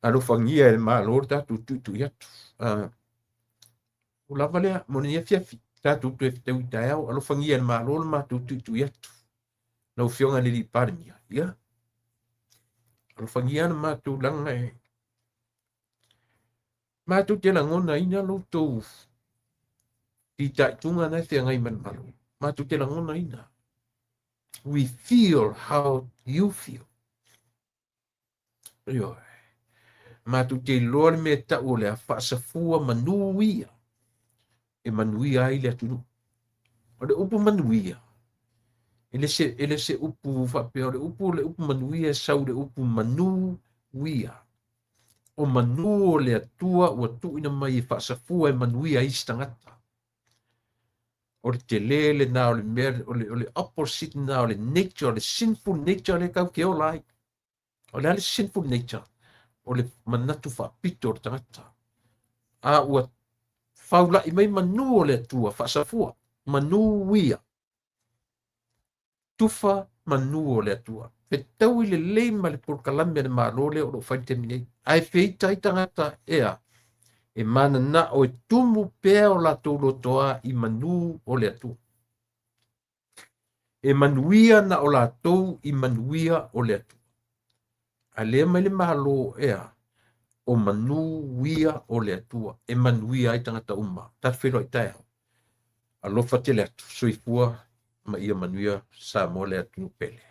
Speaker 1: Alofagia e le Malo le tatou tuitui atu. Ua lava lea mo lenei afiafi. Tatou toe fetaui taeao. Alofagia e le Malo le matou tuitui atu. Lau Afioga i le Alii Palemia, ia, alofagia le matou laga e matou te lagonaina lo outou fitaituga na e feagai ma le Malo. Matou te lagonaina. We feel how you feel. Ioe. Matou te iloa le mea e tau o le a faasafua manuia e manuia ai le atunuu. O le upu manuia, e le se, e le se upu faapea, o le upu, le upu manuia e sau le upu manuia. O manu o le Atua ua tuuina mai e faasafua e manuia ai isi tagata. O le tele lena o le mea, o le, o le opposite lena o le nature, o le sinful nature lea tatou te ola ai. O le a le sinful nature? O le manatu faapito o le tagata. A ua faulai mai manu o le Atua faasafua, manuia. Tufa manu o le Atua. Fetaui lelei ma le polokalame a le Malo lea o lo o fai i le taimi nei. Ae feita ai tagata e a? E mananao e tumu pea o latou lotoa i manu o le Atua. E manuia na o latou i manuia o le Atua. A lea mai le Malo e a? O manuia o le Atua e manuia ai tagata uma. Tatou feiloai taeao. Alofa tele atu. Soifua ma ia manuia Samoa le atunuu pele.